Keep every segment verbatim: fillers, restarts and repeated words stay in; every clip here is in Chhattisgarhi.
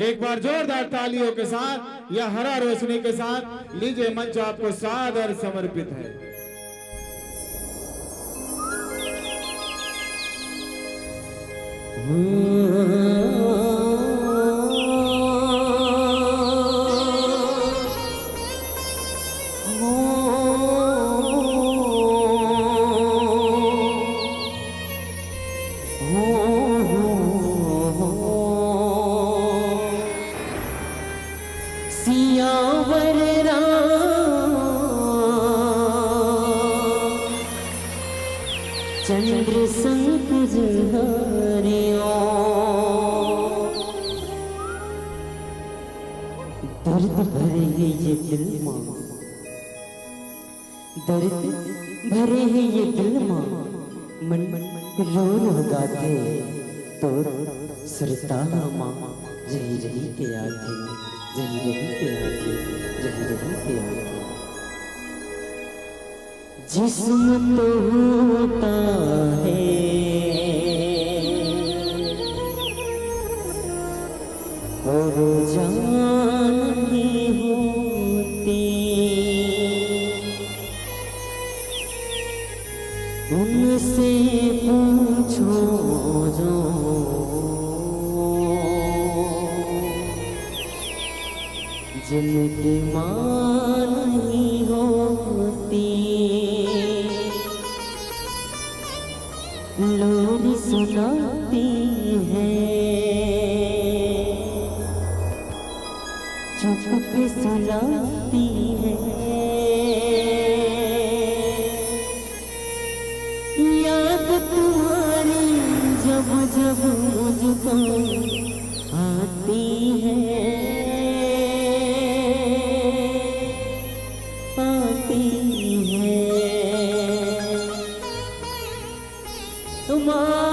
एक बार जोरदार तालियों के साथ या हरा रोशनी के साथ लीजिए, मंच आपको सादर समर्पित है। सियावर राम चंद्र संग हरियो। दर्द भरे हे ये दिल मा, दर्द भरे हे ये दिल मा, मन रो रो गाथे तोर सुरता मा। जही जही के आथे, जही जही के आथे, जही जही के आथे। जिस्म तो होता है और जान नहीं होती। उनसे पूछो जो जिनकी माँ नहीं होती। लोरी सुनाती है, चुप के सुलाती है। याद तुम्हारी जब जब मुझको आती है, आती है। तुम्हारा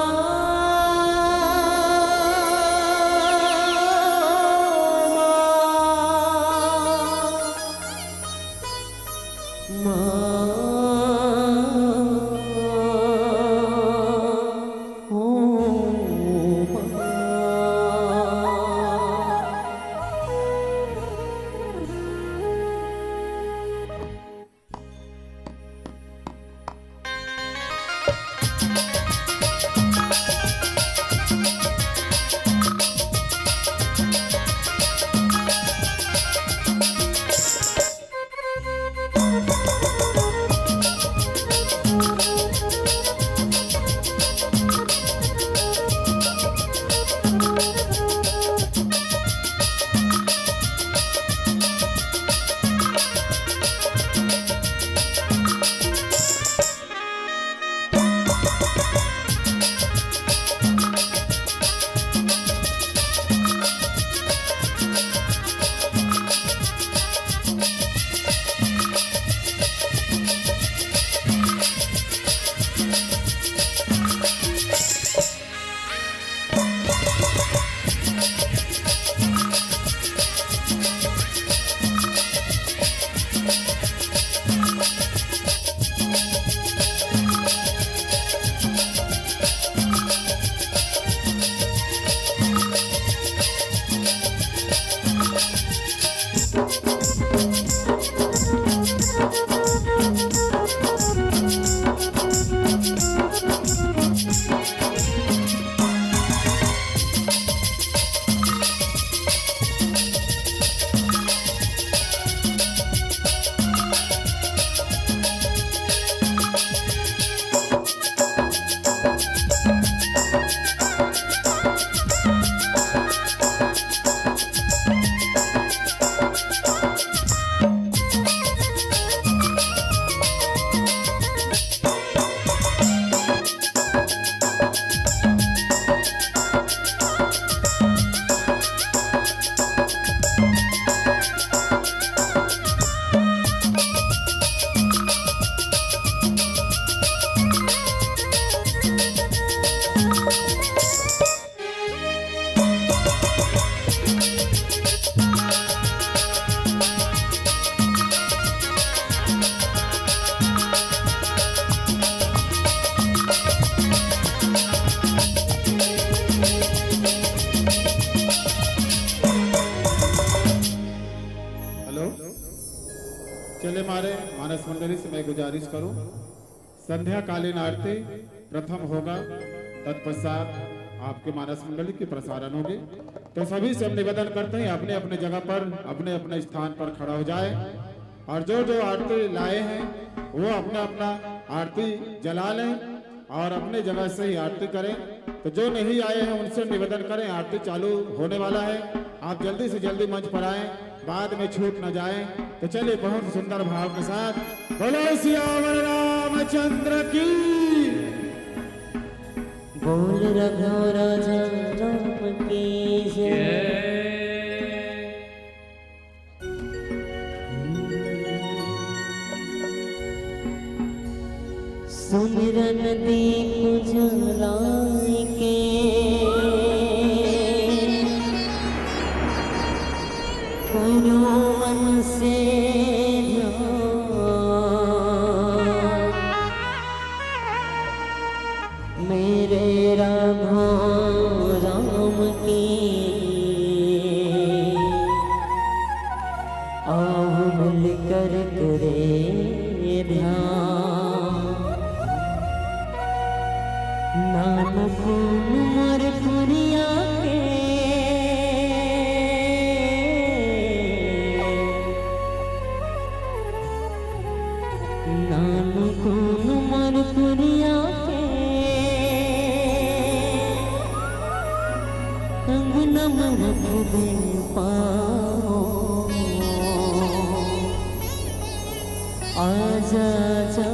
चले मारे मानस मंडली से मैं गुजारिश करूं, संध्याकालीन आरती प्रथम होगा, तत्पश्चात आपके मानस मंडली की प्रसारण होगी। तो सभी से हम निवेदन करते हैं, अपने अपने जगह पर, अपने अपने स्थान पर खड़ा हो जाए और जो जो आरती लाए हैं, वो अपना अपना आरती जला लें और अपने जगह से ही आरती करें। तो जो नहीं आए हैं, उनसे निवेदन करें, आरती चालू होने वाला है, आप जल्दी से जल्दी मंच पर आएं, बाद में छूट न जाए। तो चलिए, बहुत सुंदर भाव के साथ बोलो सियावर रामचंद्र की। बोल रघुराजा राम की जय। सुमिरन दीप जलाए के, करो मन से ध्यान। मेरे राघो राम की, आओ मिलकर करे ध्यान। नाम खून मर पुरिया के, नाम खून मर पुरिया के, अंगना में रख दे पाओ। आजा, आजा,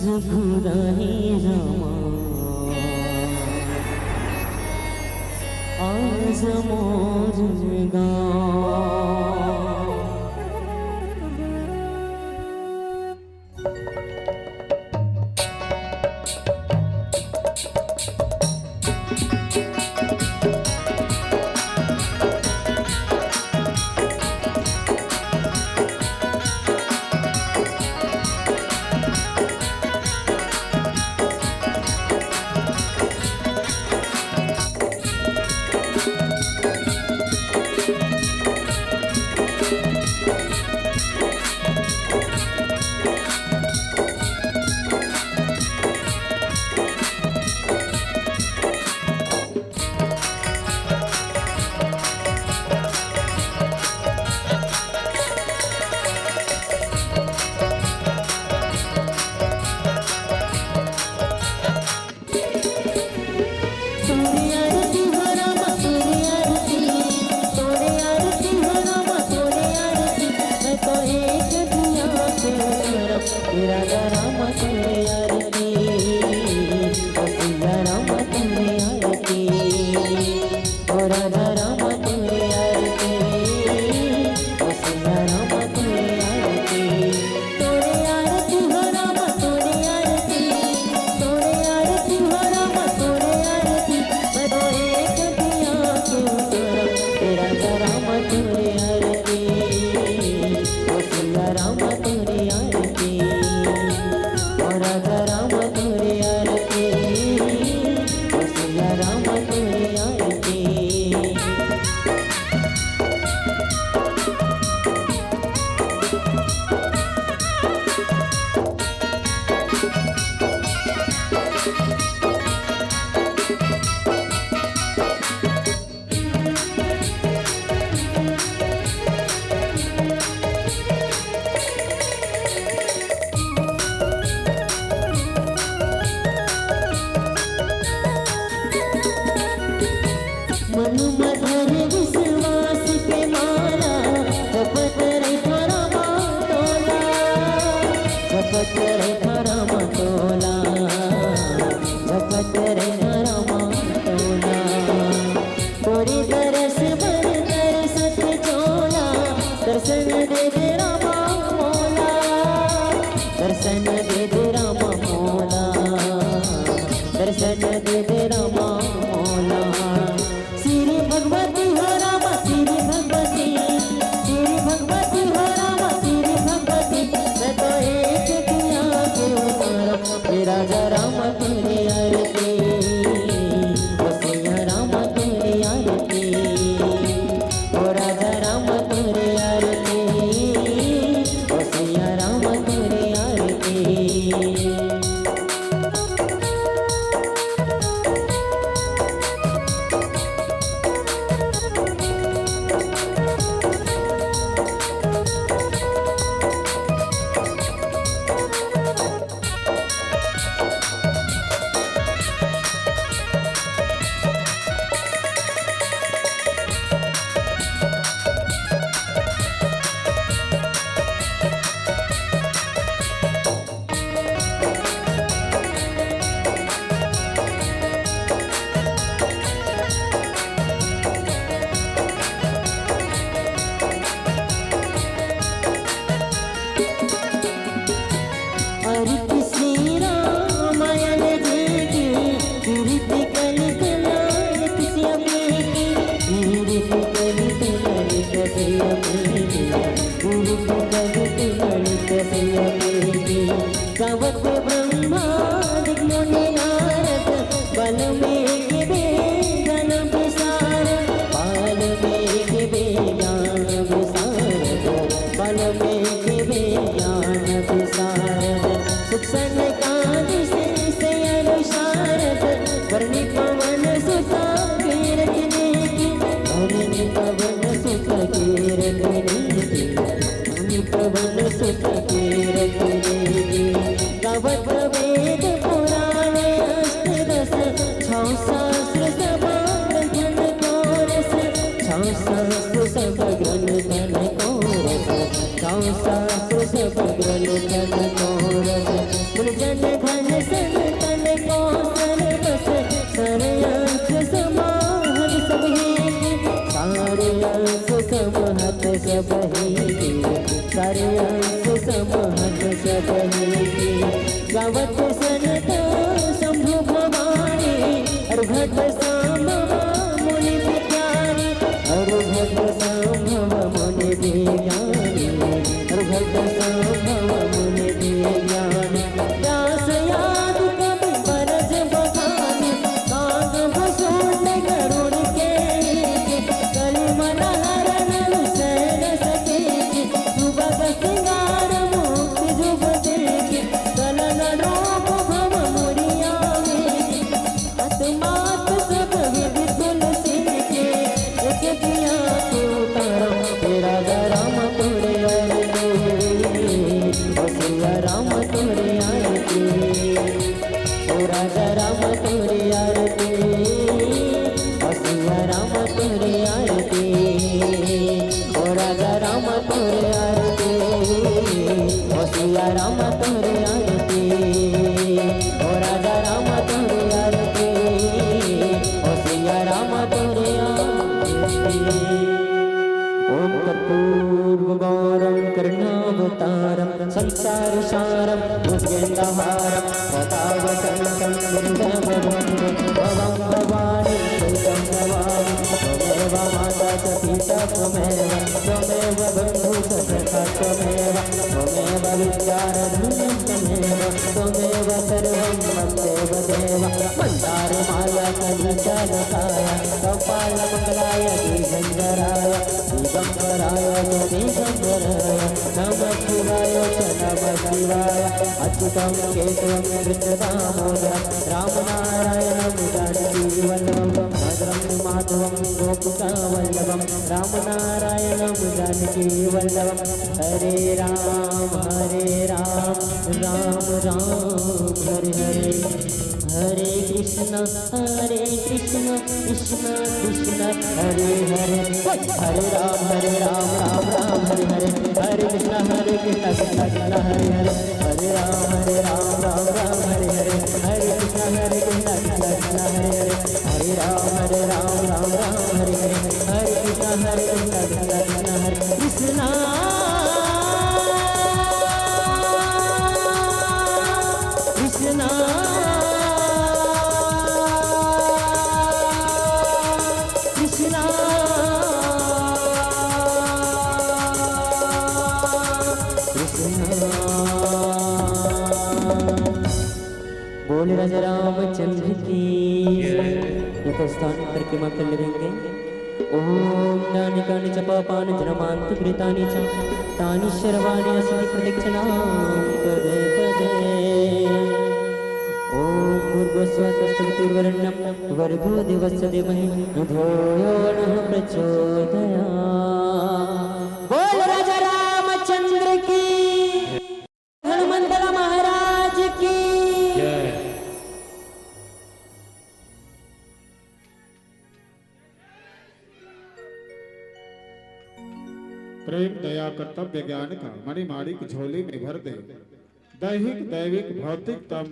रघुराई रामा, आजा मोर गाँव। गावत ब्रह्मादिक मुनि नारद, बल में गिबे ज्ञान विशारद, बल में गिबे ज्ञान विशारद, बल में गिबे ज्ञान विशारद। सुख सन काज से अनुशारद, बरनी पवन सुता कीरत नीति, बरनी पवन सुता कीरत नीति, बरनी पवन सुता कीरत नीति। गावत वेद पुराण अष्ट दस, छौ शास्त्र सब ग्रंथन को रस, छौ शास्त्र सब ग्रंथन को रस, छौ शास्त्र सब ग्रंथन को रस। कुल जन धन सन तन को सन बस, सारे अंश समाहत सब ही की, सारे अंश समाहत सब ही की, सारे अंश समाहत सब ही की। गावत सनत शंभु भवानी, अरुघट संभव मुनि विज्ञानी, अरुघट संभव मुनि विज्ञानी, अरुघट संभव मुनि विज्ञानी। व्यास आदि कवि बरज बखानी, काग भूषण गरुड़ के, कलि मल हरण विषय रस के, सुभग सिंगार मुक्ति जुग के, गलन रोग भव मुनि आवे। अतमात सब विधि तुलसी के, एक दिया के उतारा। हे राजा राम तोरे आरती, ओ सिया राम तोरे आरती, ओ राजा राम तोरे आरती, ओ सिया राम तोरे आरती, ओ राजा राम तोरे आरती, ओ सिया राम तोरे आरती, ओ राजा राम तोरे आरती, ओ सिया राम तोरे आरती। ओम कर्पूर गौरम करुणावतारम संसार सारम भुजगेंद्रहारम सदा वसंतम हृदयम भवम भवानी शैतम नमामि। त्वमेव माता च पिता त्वमेव, त्वमेव बंधु च सखा त्वमेव, त्वमेव विद्यारण्यं त्वमेव, त्वमेव सर्वं मम देव देव। मंदार माला कली चारुकाय, कपाल मंगलाय दिगंबराय, दिगंबराय च दिगंबराय, नमः शिवाय च नमः शिवाय। अच्युतं केशवं कृष्णदामोदरं रामनारायणं जानकी वल्लभं भद्रं माधवं गोपिका वल्लभं रामनारायणं जानकी वल्लभं। हरे राम हरे राम राम राम हरे हरे। हरे कृष्णा हरे कृष्णा कृष्णा कृष्णा हरे हरे। हरे राम हरे राम राम राम हरे हरे। हरे कृष्णा हरे कृष्णा कृष्णा कृष्णा हरे हरे। हरे राम हरे राम राम राम हरे हरे। हरे कृष्णा हरे कृष्णा कृष्णा कृष्णा हरे हरे। हरे राम हरे राम राम राम हरे हरे। हरे कृष्णा हरे कृष्णा कृष्णा कृष्णा हरे कृष्णा। कृष्णा कृष्णा कृष्णा। बोल राजा रामचंद्र की। यथास्थान करके मां कर लेंगे। ओम नानि कानि च पापानि जन्मांतरकृतानि च, तानि सर्वाणि असंति प्रदक्षिणां पदे पदे। ओम भूर्भुवः स्वः तत्सवितुर्वरेण्यं भर्गो देवस्य धीमहि धियो यो नः प्रचोदयात्। बोल राजा रामचंद्र की। हनुमंत लाला महाराज की। जय। प्रेम दया कर्तव्य ज्ञान का मणिमाणिक झोली में भर दे। दैहिक दैविक भौतिक तम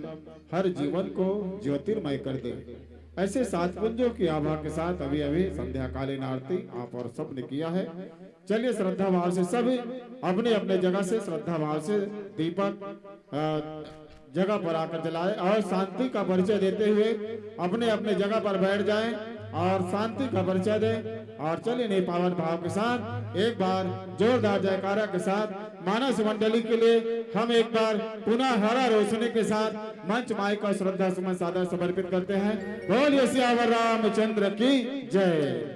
हर जीवन को ज्योतिर्मय कर दे। ऐसे सात पुंजों की आभा के साथ अभी अभी संध्याकालीन आरती आप और सबने किया है। चलिए श्रद्धा भाव से सभी अपने अपने जगह से श्रद्धा भाव से दीपक अ, जगह पर आकर जलाए और शांति का परिचय देते हुए अपने अपने जगह पर बैठ जाएं और शांति का परिचय दें। और चलिए, इन्हीं पावन भाव के साथ एक बार जोरदार जयकारा के साथ मानस मंडली के लिए हम एक बार पुनः हरा रोशनी के साथ मंच माई को श्रद्धा सुमन सादर समर्पित करते हैं। बोलिए सियावर रामचंद्र की जय।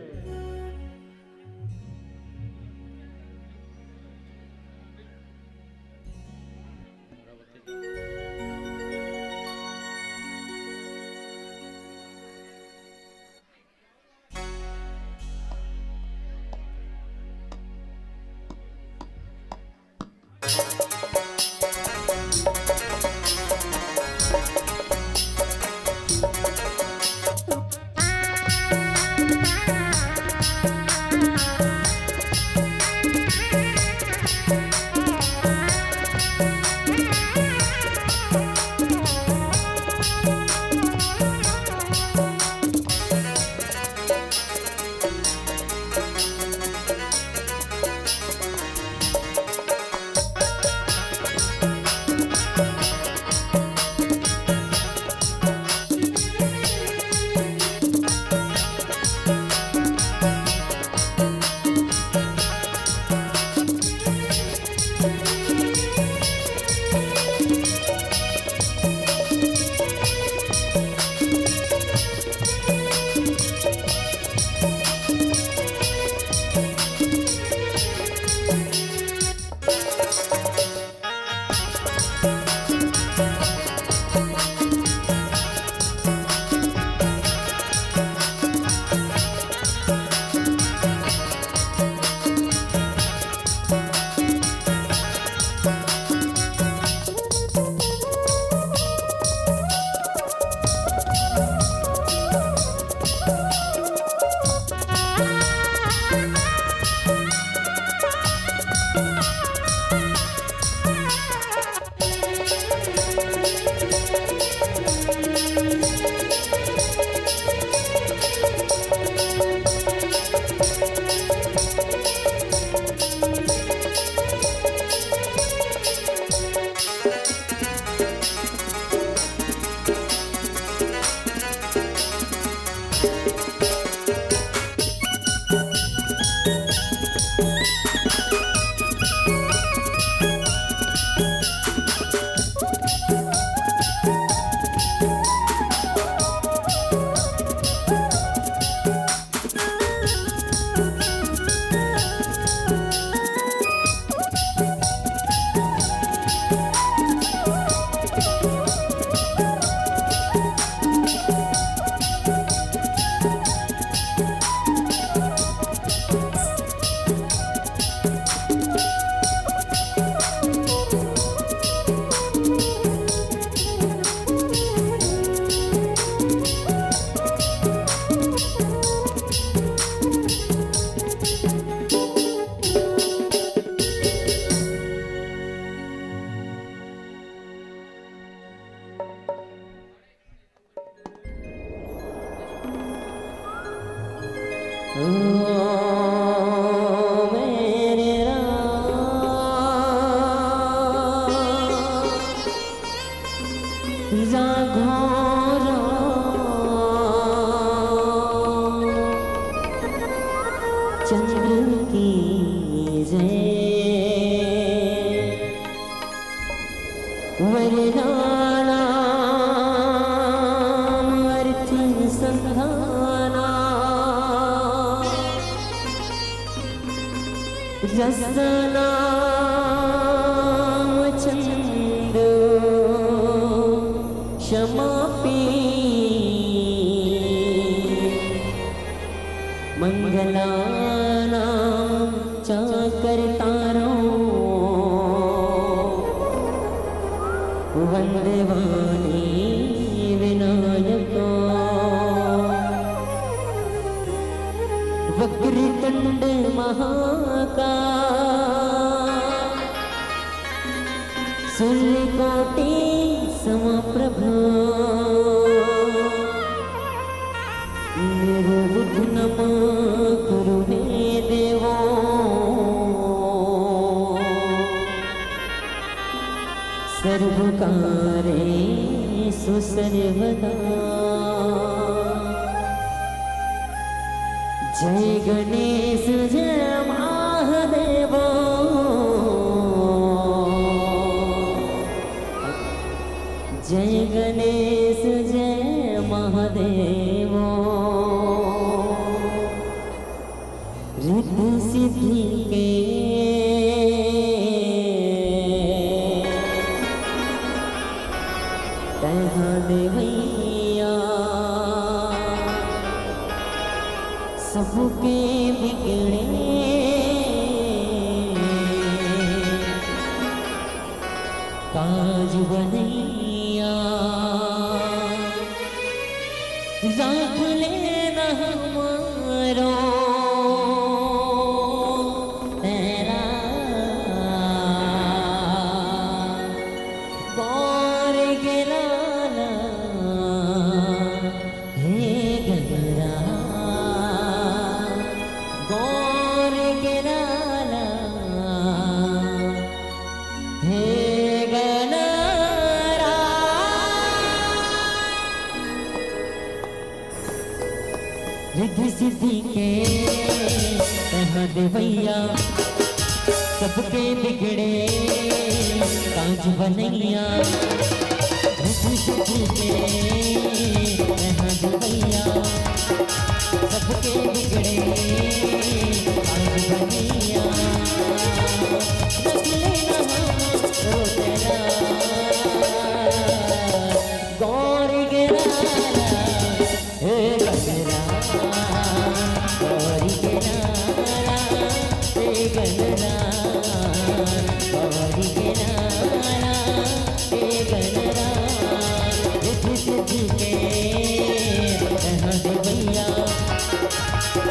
चंद्र की जय। वर्णानाम अर्थसंधाना। रसनाम छंदो समापी। मंगलानां चाकर्तारौ वंदे वाणी विनायकौ। वक्रतुंड महाकाय सूर्यकोटि समप्रभ। निर्विघ्नं कुरु मे देव सर्वकार्येषु सर्वदा। जय गणेश जय महादेव। जय गणेश जय महादेव। रिद्धि सिद्धि के तैं हा देवैया, सबके बिगड़े काज बनैया। राख लेना हमरो तेरा गौर के लाला, हे गनरा, गौर के लाला, हे गनरा। रिद्धि सिद्धि के तैं हा देवैया, सबके बिगड़े काज बनैया। रिद्धि सिद्धि के तैं हा देवैया, सबके बिगड़े काज बनैया। रख लेना हमरो तेरा गौर के लाला, हे गनरा, गौर के लाला, हे गनरा, गौर के लाला, हे गनरा। रिद्धि सिद्धि के तैं हा देवैया,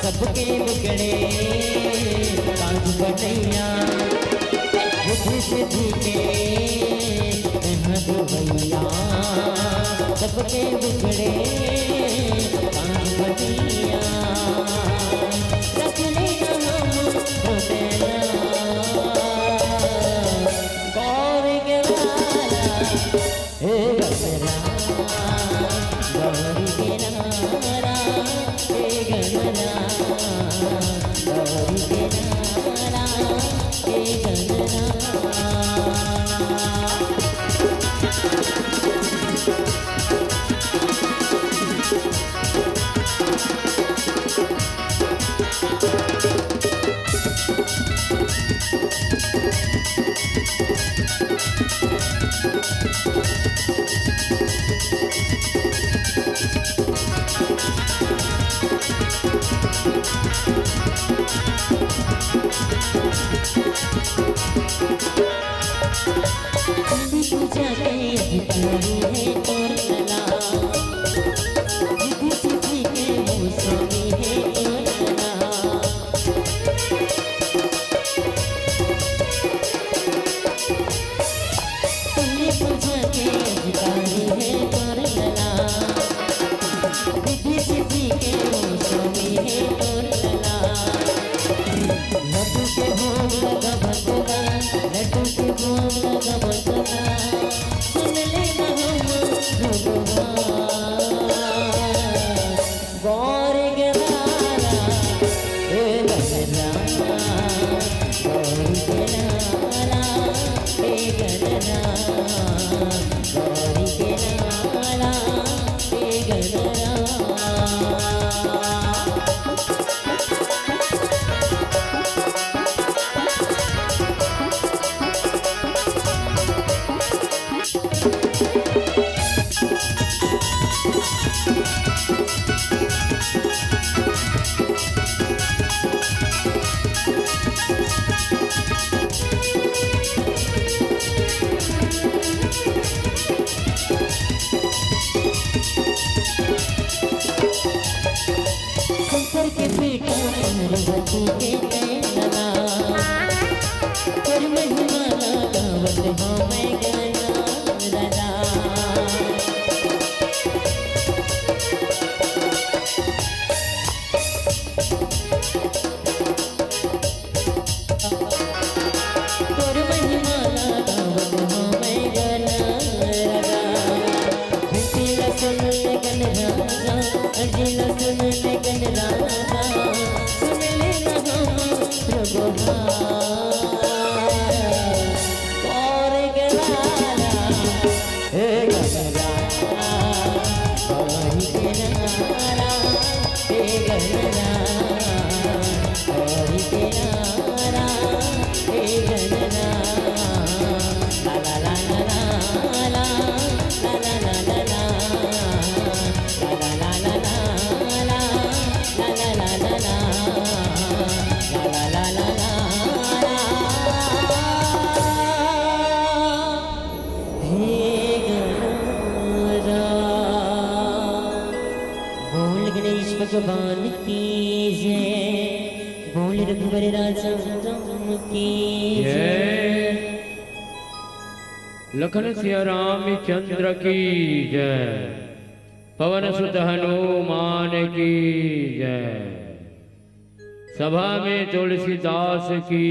सबके बिगड़े काज बनैया। रिद्धि सिद्धि के तैं हा देवैया, सबके बिगड़े काज बनैया। रख लेना हमरो तेरा गौर के लाला, हे गनरा, गौर के लाला, हे गनरा, गौर के लाला, हे गनरा। पूजा के अधिकारी हे तोर लाला, रिद्धि सिद्धि के मौसमी हे तोर लाला। पूजा के अधिकारी हे तोर लाला, रिद्धि सिद्धि के मौसमी हे तोर लाला। लड्डू के भोग लगाबो तोला, लड्डू के भोग लगाबो तोला, सुन लेना हमर भगवान। गौर के लाला, हे गनरा, गौर के लाला, हे गनरा, गौर के लाला, हे गनरा। शंकर के बेटा पार्वती के नैना, तोर महिमा ला गावत हँव मैं गाना राजा। तोर महिमा ला गावत हँव मैं गाना राजा। बेटी ला सुन ले गन राजा, अर्जी ला सुन ले गन राजा। बोल गणेश भगवान की जय, बोल रघुवर राजा राम की जय। लखन सिया रामचंद्र की जय, पवन सुत हनुमान की जय, सभा में तुलसीदास की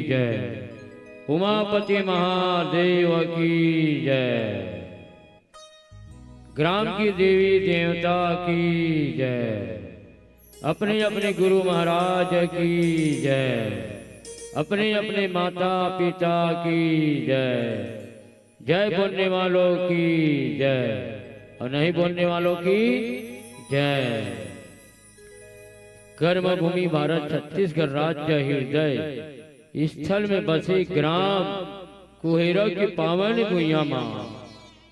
जय, उमापति महादेव की जय, ग्राम की देवी देवता की जय, अपने अपने गुरु महाराज की जय, अपने अपने माता पिता की जय। जय बोलने वालों की जय और नहीं बोलने वालों की जय। कर्मभूमि भारत छत्तीसगढ़ राज्य हृदय स्थल में बसे ग्राम कुहेरा के पावन भुइयां मां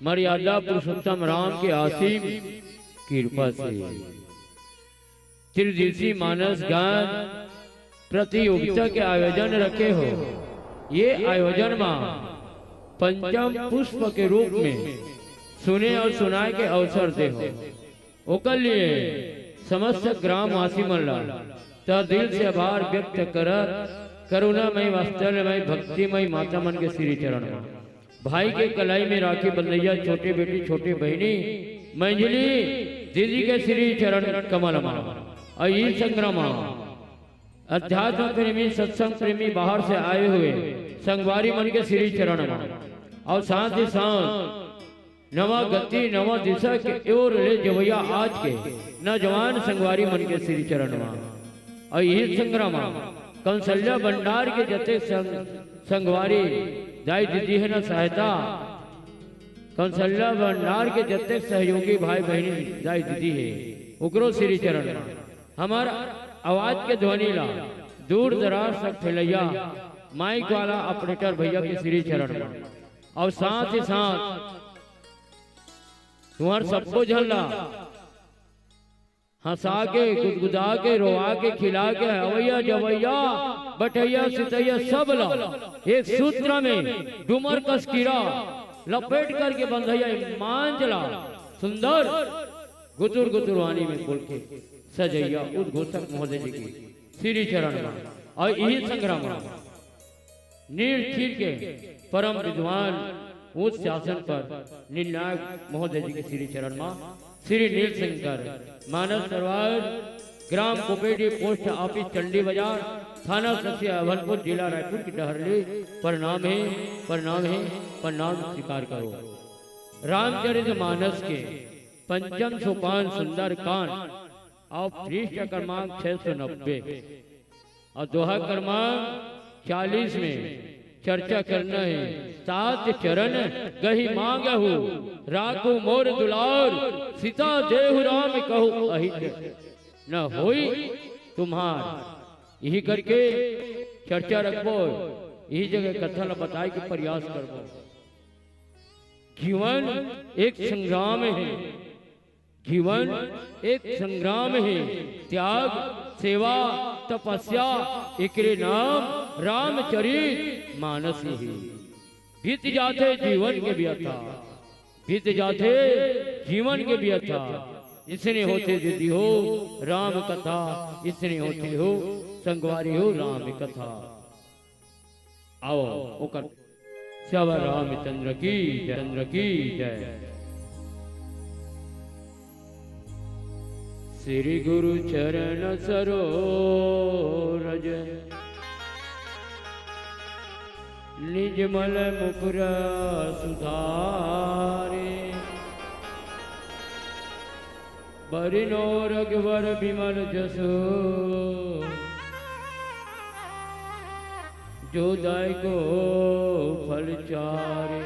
मर्यादा पुरुषोत्तम राम के असीम कृपा से त्रिदिवसीय मानस गान प्रतियोगिता के आयोजन रखे हो। ये आयोजन मा पंचम पुष्प के रूप में सुने और सुनाए के अवसर दे हो। ओकर लिए समस्त ग्रामवासी मन ला तह दिल से आभार व्यक्त करत करुणामय, वात्सल्यमय, भक्तिमय माता मन के श्री चरण मा भाई के कलाई में राखी बंधइया छोटे बेटी, छोटे बहिनी, मंझली दीदी के श्री चरण कमल मा, अउ ई संग्राम मा अध्यात्म प्रेमी, सत्संग प्रेमी, बाहर से आए हुए संगवारी मन के श्री चरण मा, और साथ ही साथ नवा गति, नवा दिशा के ओर ले जवैया आज के नौजवान संगवारी मन के श्री चरण मा, और यही संग्राम मा कौशल्या भंडार के जते संग, संगवारी दाई दीदी हे ना सहायता, कौशल्या भंडार के जते सहयोगी भाई बहिनी दाई दीदी हे, ओकरो श्री चरण मा। हमर आवाज के ध्वनि ला दूर दराज तक फैलैया माइक वाला ऑपरेटर भैया के श्री चरण मा, और साथ ही साथ तुम्हार सबको झन ला हंसा के, गुदगुदा के, रोवा के, खिला के, अवैया जवैया, बटैया सुतैया सब ला एक सूत्र में डूमर कस कीरा लपेट करके बंधैया मांझ ला सुंदर गुदुर गुदुर वाणी में बोल के सजैया उद्घोषक महोदय जी के श्री चरण मा, और यही संग्राम मा नील क्षीर के परम विद्वान उच्च आसन पर निर्णायक महोदय जी के श्री चरण मा श्री नील शंकर, मानस सरोवर, ग्राम कुपेडी, पोस्ट ऑफिस चंडी बाजार, थाना ससिया अभनपुर, जिला रायपुर की डहरली प्रणाम हे, प्रणाम हे, प्रणाम स्वीकार करो। रामचरित मानस के पंचम सोपान सुंदरकांड और पृष्ठ क्रमांक छह सौ नब्बे और दोहा क्रमांक चालीस में चर्चा करना हे। तात चरण गहि मांगहु, राखो मोर दुलार, सीता देहु राम कहु अहित, न होई तुम्हार। यही करके चर्चा रखबो, यही जगह कथा ला बताए के प्रयास करबो। जीवन एक संग्राम हे, जीवन एक संग्राम हे। त्याग, सेवा, तपस्या, एकरे नाम रामचरित मानस हे। बीत जाथे जीवन के व्यथा, बीत जाथे जीवन के व्यथा। इसने होथे दीदी हो राम कथा, इसने होथे हो संगवारी हो राम कथा। आओ, ओकर सियावर रामचंद्र की जय, चंद्र की जय। श्री गुरु चरण सरोरज, निज मल मुकुर सुधारे। बरनो रघुवर बिमल जसु, जो दाय को फल चारे,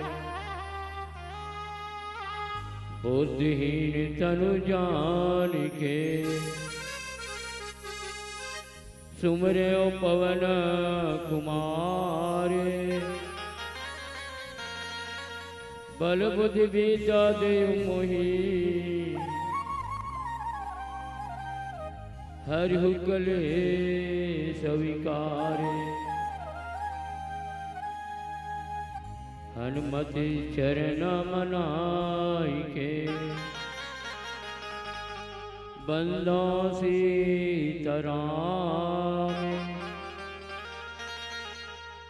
बुद्धिहीन तनु जान के। सुमरे ओ पवन कुमार, बल बुद्धि विद्या देव मोहि, हरहु कलेस विकार। हनुमत चरण मनाई के, बंदो सीताराम।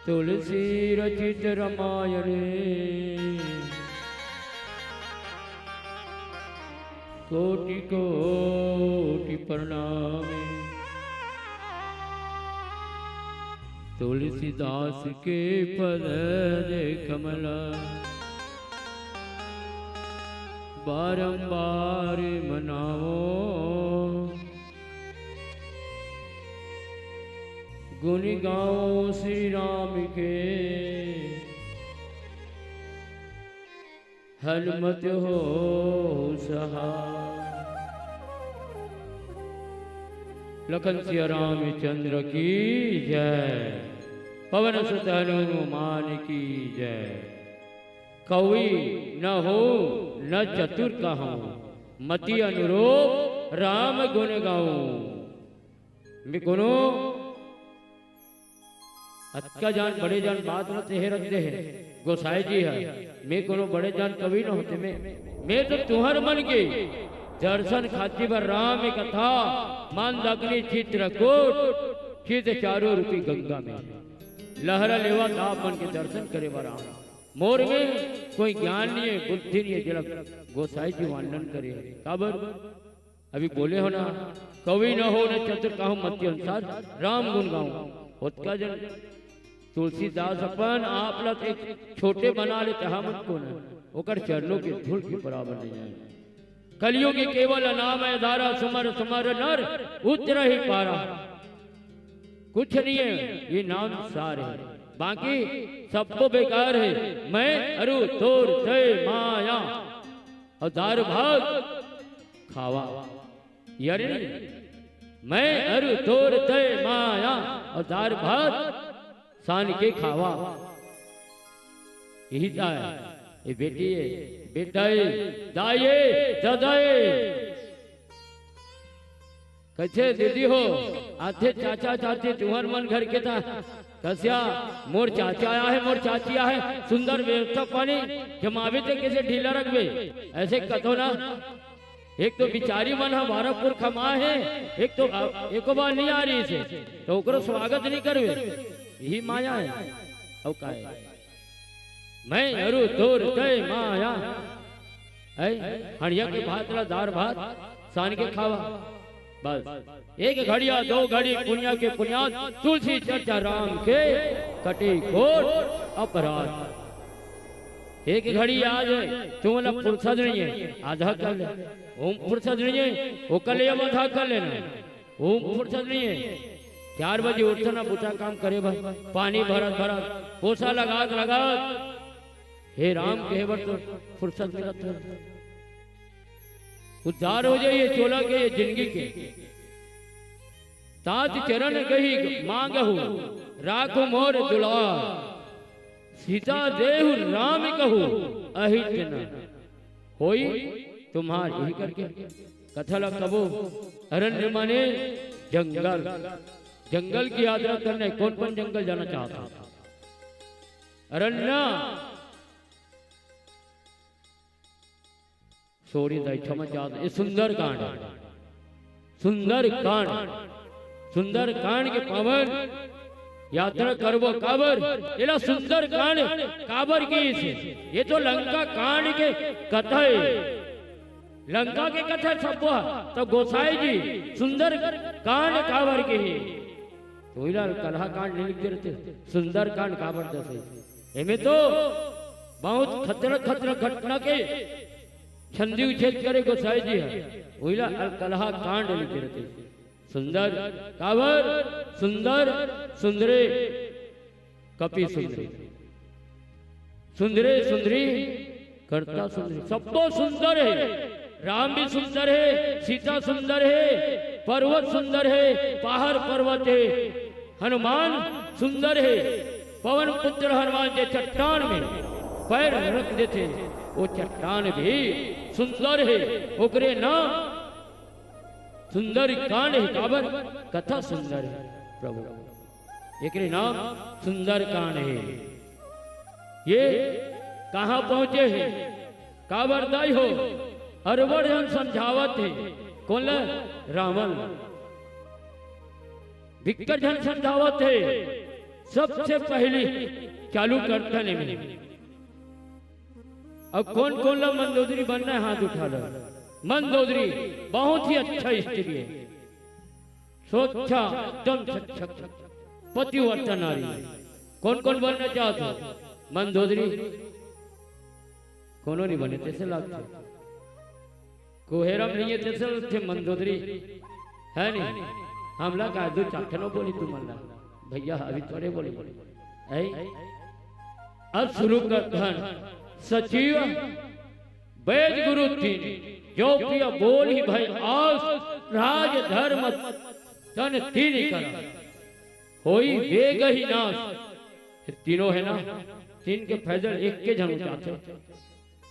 तुलसी रचित रामायण, कोटि कोटि प्रणाम। तुलसीदास के पद कमल, बारंबार मनाओ। गुण गाओ श्री राम के, हनुमत हो सहाय। लखन सिया रामचंद्र की जय। पवन सुत हनुमान की जय। कवि न हो न चतुर कहूँ, मति अनुरूप राम गुण गाऊं। मैं कोनो अतका जान बड़े जान बात न तेहे रख दे है गोसाई जी है। मैं कोनो बड़े जान कवि न होते मैं, मैं तो तुहर मन के दर्शन खातिर बर राम कथा, मंदाकिनी चित्रकूट, चित चारों रूपी गंगा में लहरा लेवा था मन के दर्शन करे बर आऊं। मोर में कोई ज्ञान नहीं है, बुद्धि नहीं है, जेला गोसाई जी वर्णन करे। काबर? अभी बोले हो ना, कवि न हो न चतुर कहूँ मति अनुसार राम गुण गाऊं। ओतका जन तुलसीदास अपन आप ला एक छोटे बना ले, तहा मन को न, ओकर चरणों के धूल के बराबर नहीं जाए। कलयुग केवल नाम आधारा, सुमर सुमर नर उतरहि पारा। कुछ नहीं है, ये नाम सार है, बाकी सबको बेकार है। मैं अरु तोर तय माया और दार भात खावा। यार नहीं, मैं अरु तोर तय माया और दार भात सान के खावा। यही तो है। ये बेटी है, बेटा है, दाई है, दादा है। कइसे दीदी हो? आथे चाचा चाची तुहर मन घर के था। कसिया, मोर चाचा आया है, मोर चाची आया है, सुंदर व्यवस्था पानी जमावे ते कैसे ढीला रखबे? ऐसे कथो ना। एक तो बिचारी मन ह बारह पुरखा मा है, एक तो अ, एको बार नहीं आ रही से, तो ओकरो स्वागत नहीं करबे। यही माया है। अब का है? मैं अरु तोर तय माया। ऐ, हड़िया के भात ला दार भात सान के खावा। बस एक घड़िया दो घड़ी पुनिया के पुनिया, तुलसी चर्चा राम के कटे घोर अपराध। एक घड़ी आज तुमला फुर्सत नहीं है, आधा कर ले। ओम फुर्सत नहीं है, ओकर ले आधा कर लेना। ओम फुर्सत नहीं है। चार बजे उठना, बूता काम करे बर, पानी भरत भरत, पोसा लगात लगात, हे राम कहे बर तो फुर्सत मिलत है। उद्धार हो जाइए चोला के, ये जिंदगी के। तात चरण गही मांगहु, राखो मोर दुलार। सीता देहु राम कहु, अहित न होई तुम्हार। यही करके कथा ला कबो अरण्य माने जंगल, जंगल की यात्रा करने। कौन कौन जंगल जाना चाहता? अरण्य। सॉरी दाई, क्षमा चाहत। ये सुंदर कांड, सुंदर कांड, सुंदर कांड के पावन यात्रा करबो। काबर? एला सुंदर कांड काबर किहिस? ये तो लंका कांड के कथा है। लंका के कथा सब्बो ह, तो गोसाई जी सुंदर कांड काबर किहिस? तो इला कलहा कांड नहीं लिख देते, सुंदर कांड काबर दसे? एमे तो बहुत खतरा खतरा घटना के छंदी उच्छेद करे गोसाई जी है, ओइला अलकलहा कांड लिखे रहते। सुंदर काबर, सुंदर सुंदरे। कपि सुंदरी। सुंदरे सुंदरी करता सुंदरी, सब्बो सुंदर हे। राम भी सुंदर हे, सीता सुंदर हे, पर्वत सुंदर हे, पहाड़ पर्वत हे, हनुमान सुंदर हे। पवन पुत्र हनुमान जे चट्टान में पैर रख देथे, वो चट्टान भी सुंदर हे। ओकरे नाम सुंदर कांड हे। काबर? कथा सुंदर हे प्रभु। एकरे नाम सुंदर कांड हे। ये कहाँ पहुंचे हे? काबर दाई हो? अरबड़ झन समझावत हे। कोन ल? रावण। बिक्कट झन समझावत हे। सबसे पहली चालू करथन एमे। अब कोन कोन ला मंदोदरी बनना हे, हाथ उठा लो। मंदोदरी बहुत ही अच्छा स्त्री हे, स्वच्छा, एकदम स्वच्छ, पतिव्रता नारी। कोन कोन बनना चाहत हो? मंदोदरी। कोनो नहीं बने, तैसे लागथे। कोहेरम नहीं हे, तैसे लगथे मंदोदरी। हे नहीं? हमला का दू चार ठन बोली तुमन ला। भैया, अभी थोड़े बोली। है? अब शुरू करथन। सचिव वेद गुरु तीन, जो प्रिय बोलहि भए आस, राज धर्म तन तीन करा, होई वेगहि नास। ये तीनों हे ना, तीन के फैजल एके झन उचाथे,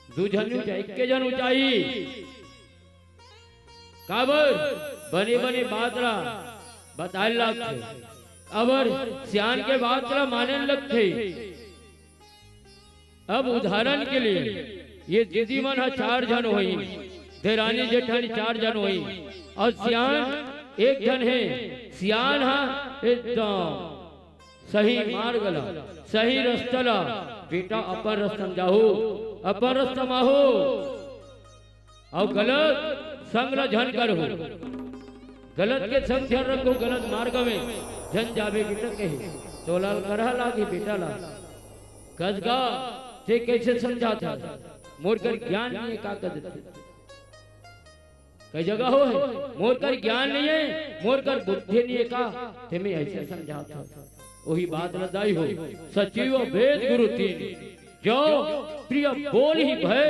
दू झन नहीं उचाही, एके झन उचाही। काबर? बने बने बात ला बताए ल लागथे। काबर? सियान के बात ला माने ल लगथे। अब उदाहरण के लिए, ये दीदी मन ह चार झन होही, देरानी जेठानी चार झन होही, अउ सियान एक झन हे। सियान ह एकदम सही मार्ग ला, सही रस्ता ला, बेटा अपन रस्ता म जाहू, अपन रस्ता म आहू। अउ गलत संग ला झन करहू। गलत के संग झन रखहू, गलत मार्ग में झन जाबे बेटा कहे। तोला करहा लागही बेटा ला। कस गा, ते कइसे समझाथस? मोर कर ज्ञान नहीं हे का कथे? कई जगह होहे, मोर कर ज्ञान नहीं हे, मोर कर बुद्धि नहीं हे का? ते में अइसे समझाथस। ओही बात ला दाई हो, सचिव वेद गुरु तीन, जो प्रिय बोलहि भए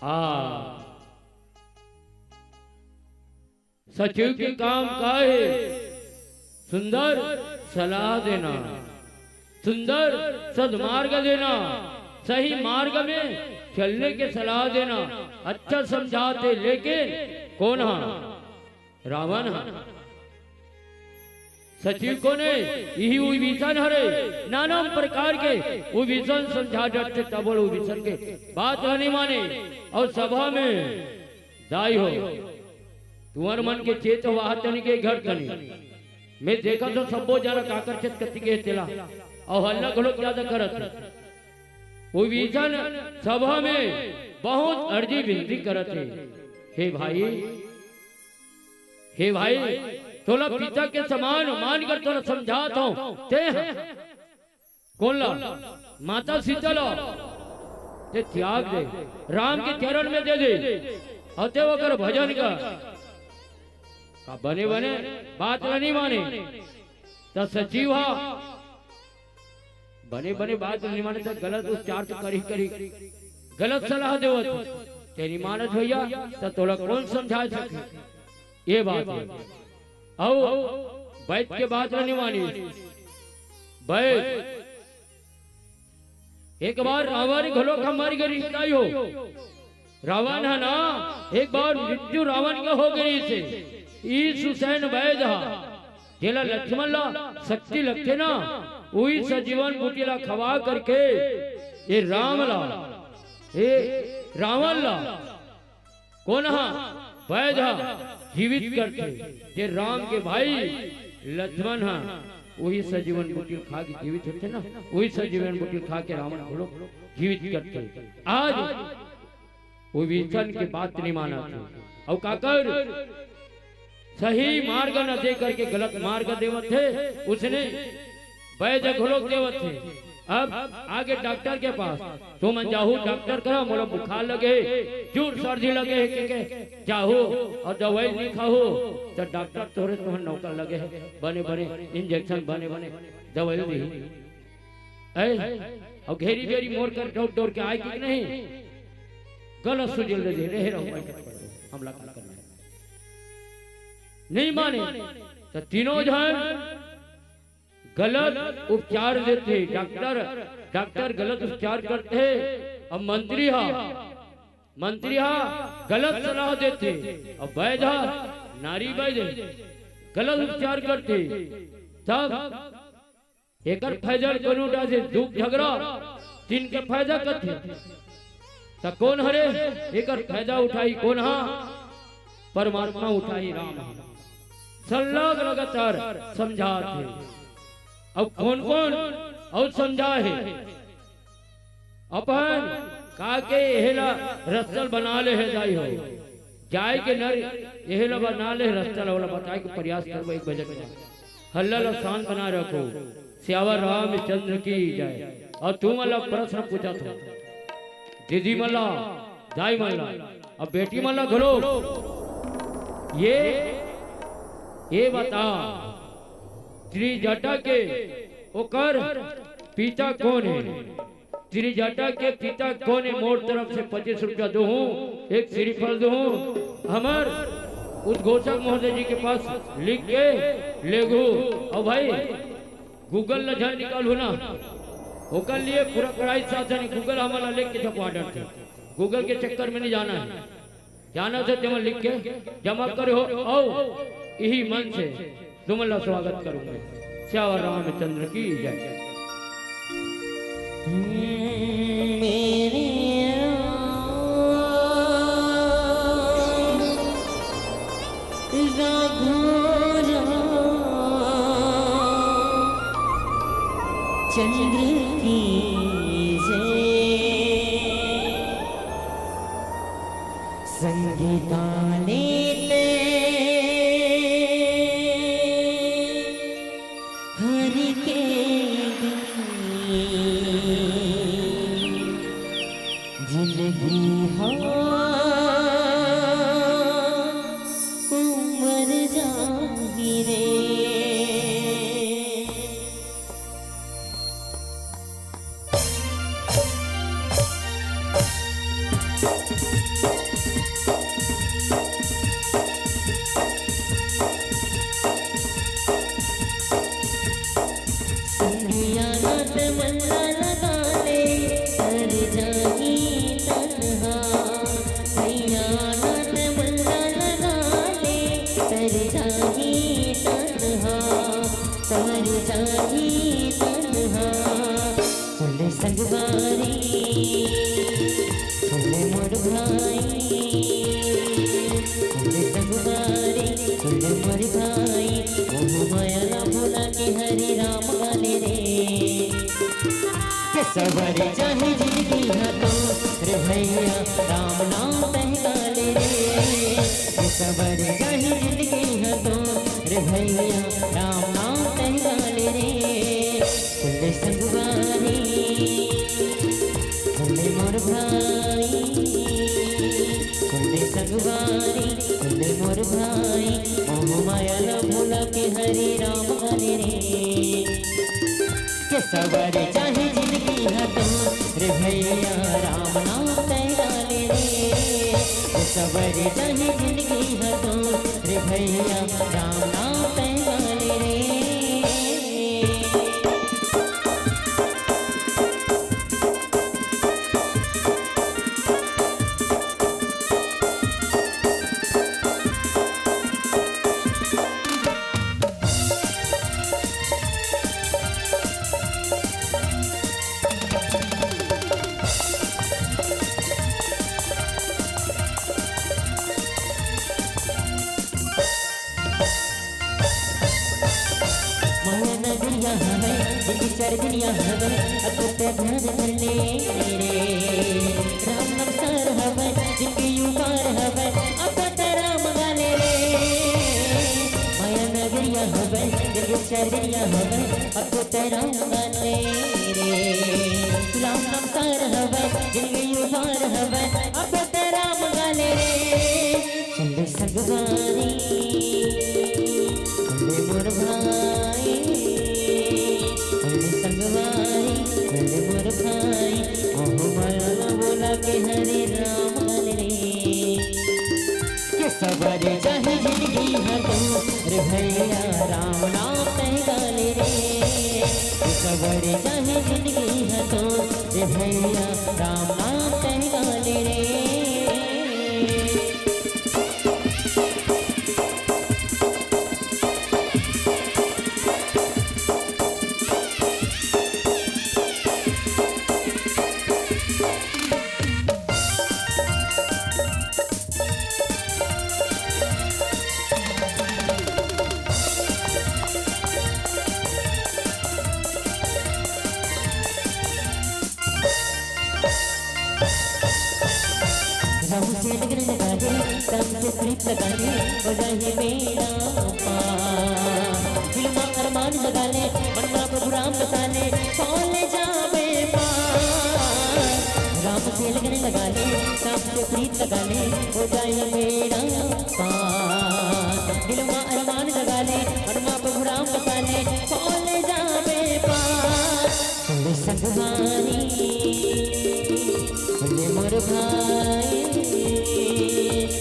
आस। सचिव के काम का हे? सुंदर सलाह देना, सुंदर सदमार्ग देना, सही मार्ग में चलने के सलाह देना। अच्छा समझाथे, लेकिन कोन हा? रावण हा। सचिव कोन हे? इही विभीषण हरे। नाना प्रकार के विभीषण समझा डरथे, तबो विभीषण के बात ला नहीं माने। अउ सभा में दाई हो, तुंहर मन के चेत वाह तनी के घर तनी। मैं देखत हों सब्बो जना काकर चेत कति के तेला, अउ हल्ला घलोक ज्यादा करत हे। विभीषण सभा में बहुत अर्जी विनती करत हे, हे भाई, हे भाई, तोला पिता के समान मान कर तोला समझात हों, ते ह कोन ला? माता सीता ला। ते त्याग दे, राम के चरण में दे दे, अउ ते ओकर भजन कर। का बने बने बात ला नहीं माने? त सचिव हा बने बने बात ला नहीं माने, त गलत उच्चार तो करही करही, गलत सलाह देवत। ते नहीं मानत भैया, त तोला कोन समझा सके? ये बात हे। अउ वैद के बात ला नहीं मानिस। वैद एक बार रावण घलोक मर गे रिहिस दाई हो। रावण ह ना, एक बार मृत्यु रावण के हो गे रिहिसे। ईश हुसैन वैद ह, जेला लक्ष्मण ला शक्ति लगथे ना, उही सजीवन बूटी ला खवा करके ये राम ला, ये रावण ला कोन हा? वैद हा जीवित करथे। जे राम के भाई लक्ष्मण हा, उही सजीवन बूटी खा के जीवित होथे ना, उही सजीवन बूटी खा के रावण घलो जीवित करथे। आज विभीषण के बात नहीं मानथे। अउ काकर सही मार्ग न दे करके गलत मार्ग देवत हे, उसने वैद घलोक देवत हे। अब आगे डॉक्टर के पास, तुमन जाहू डॉक्टर करा, मोला बुखार लगे हे, जोर सर्दी लगे हे, के, के जाहू अउ दवाई नहीं खाहू, त डॉक्टर तोरे तुहर नौकर लगे हे, बने बने इंजेक्शन, बने बने दवाई दिही। ऐ, अउ घेरी बेरी मोर कर डौर डौर के आय कि नहीं? गलत सुझाव दे दे, रहे रहो, बैठक पर हमला का करना है। नहीं माने, त तीनों झन गलत उपचार देथे। डॉक्टर, डॉक्टर गलत उपचार करथे। अब मंत्री हा, मंत्री हा गलत सलाह देथे। अब वैद्य हा, नारी वैद्य, गलत उपचार करथे। तब एकर फायदा कोनो उठाथे, दुख झगड़ा, तीन के फायदा कथे। त कोन हरे एकर फायदा उठाही? कोन हा? परमात्मा उठाही, राम हा। सल्लाह लगातार समझात हे। अब कोन कोन अउ समझा हे? अपन का के एहेला रस्ता ल बना ले हे दाई हो। जाय के नर एहेला बना ले रस्ता ल, ओला बताय के प्रयास करबो एक बजे के बाद। हल्ला ल शांत बना रखो। सियावर रामचंद्र की जय। अउ तुमन ला प्रश्न पूछत हो, दीदी मन ला, दाई मन ला, अउ बेटी मन ला घलो, ये, ये बता, त्रिजटा के ओकर पिता कोन हे? त्रिजटा के पिता कोन हे? मोर तरफ से पच्चीस रुपया दूहूं, एक श्रीफल दूहूं, हमर उद्घोषक महोदय जी के पास लिख के लेगू। अउ भाई, Google ला झन निकालहू ना, ओकर लिए पूरा कड़ाई साथ जाने Google हमला लिख के छपवा डरथे। Google के चक्कर में नहीं जाना है, जाना से जमा लिख के जमा करे हो, अउ इही मन से तुमन ला स्वागत करूंगा। सियावर रामचंद्र की जय। मेरे राघो राम चंद्र की जय। संगीता ने ते हरि के गीत। जिंदगी हो उमर जाही रे। संगिया नात मंडा लगा ले, तर जाही तन्हा। भैया नात मंडा लगा ले, तर जाही तन्हा, तर जाही तन्हा। सुन ले संगवारी, सुन ले मोर भाई, सुन ले संगवारी, सुन ले मोर भाई, मोह माया ला भुला के हरे राम गा ले रे। के सवर जाही जिंदगी हा तो रे भैया, राम नाम तैं गा ले रे। के सवर जाही जिंदगी हा तो रे भैया, राम नाम तैं गा ले रे। सुन ले संगवारी, सुन ले मोर भाई, सुन ले संगवारी, सुन ले मोर भाई, मोह माया ला भुला के हरे राम गा ले रे। के सवर जाही जिंदगी हा तो रे भैया, राम नाम तैं गा ले रे। के सवर जाही जिंदगी हा तो रे भैया, राम नाम तैं गा ले रे। माया नगरिया हवय, एक चरगनिया हवय, अब तो ध्यान धर ले रे। राम नमस्कार हवय, जिनके युगार हवय, अब तो राम गा ले रे। माया नगरिया हवय, एक चरगनिया हवय, अब तो राम गा ले रे। राम नमस्कार हवय, जिनके युगार हवय, अब तो राम गा ले रे। सुन ले संगवारी, सुन ले मोर भाई, सुन ले संगवारी, अरे मोर भाई, मोह माया ला बोला के हरे राम रे। के सवरे जाही जिंदगी ह तो, रे भैया राम नाम तैं गा ले रे। के सवरे जाही जिंदगी ह तो, रे भैया राम नाम तैं गा ले रे। राम से लगन लगा ले, राम से प्रीत लगा ले, हो जाही बेड़ा पार। दिल मा अरमान जगा ले, मन मा प्रभु राम बसा ले, पाले जाबे पार। राम से लगन लगा ले, राम से प्रीत लगा ले, हो जाही बेड़ा पार। दिल मा अरमान जगा ले, मन मा प्रभु राम बसा ले, पाले जाबे पार। सुन संगवारी, सुन मोर भाई,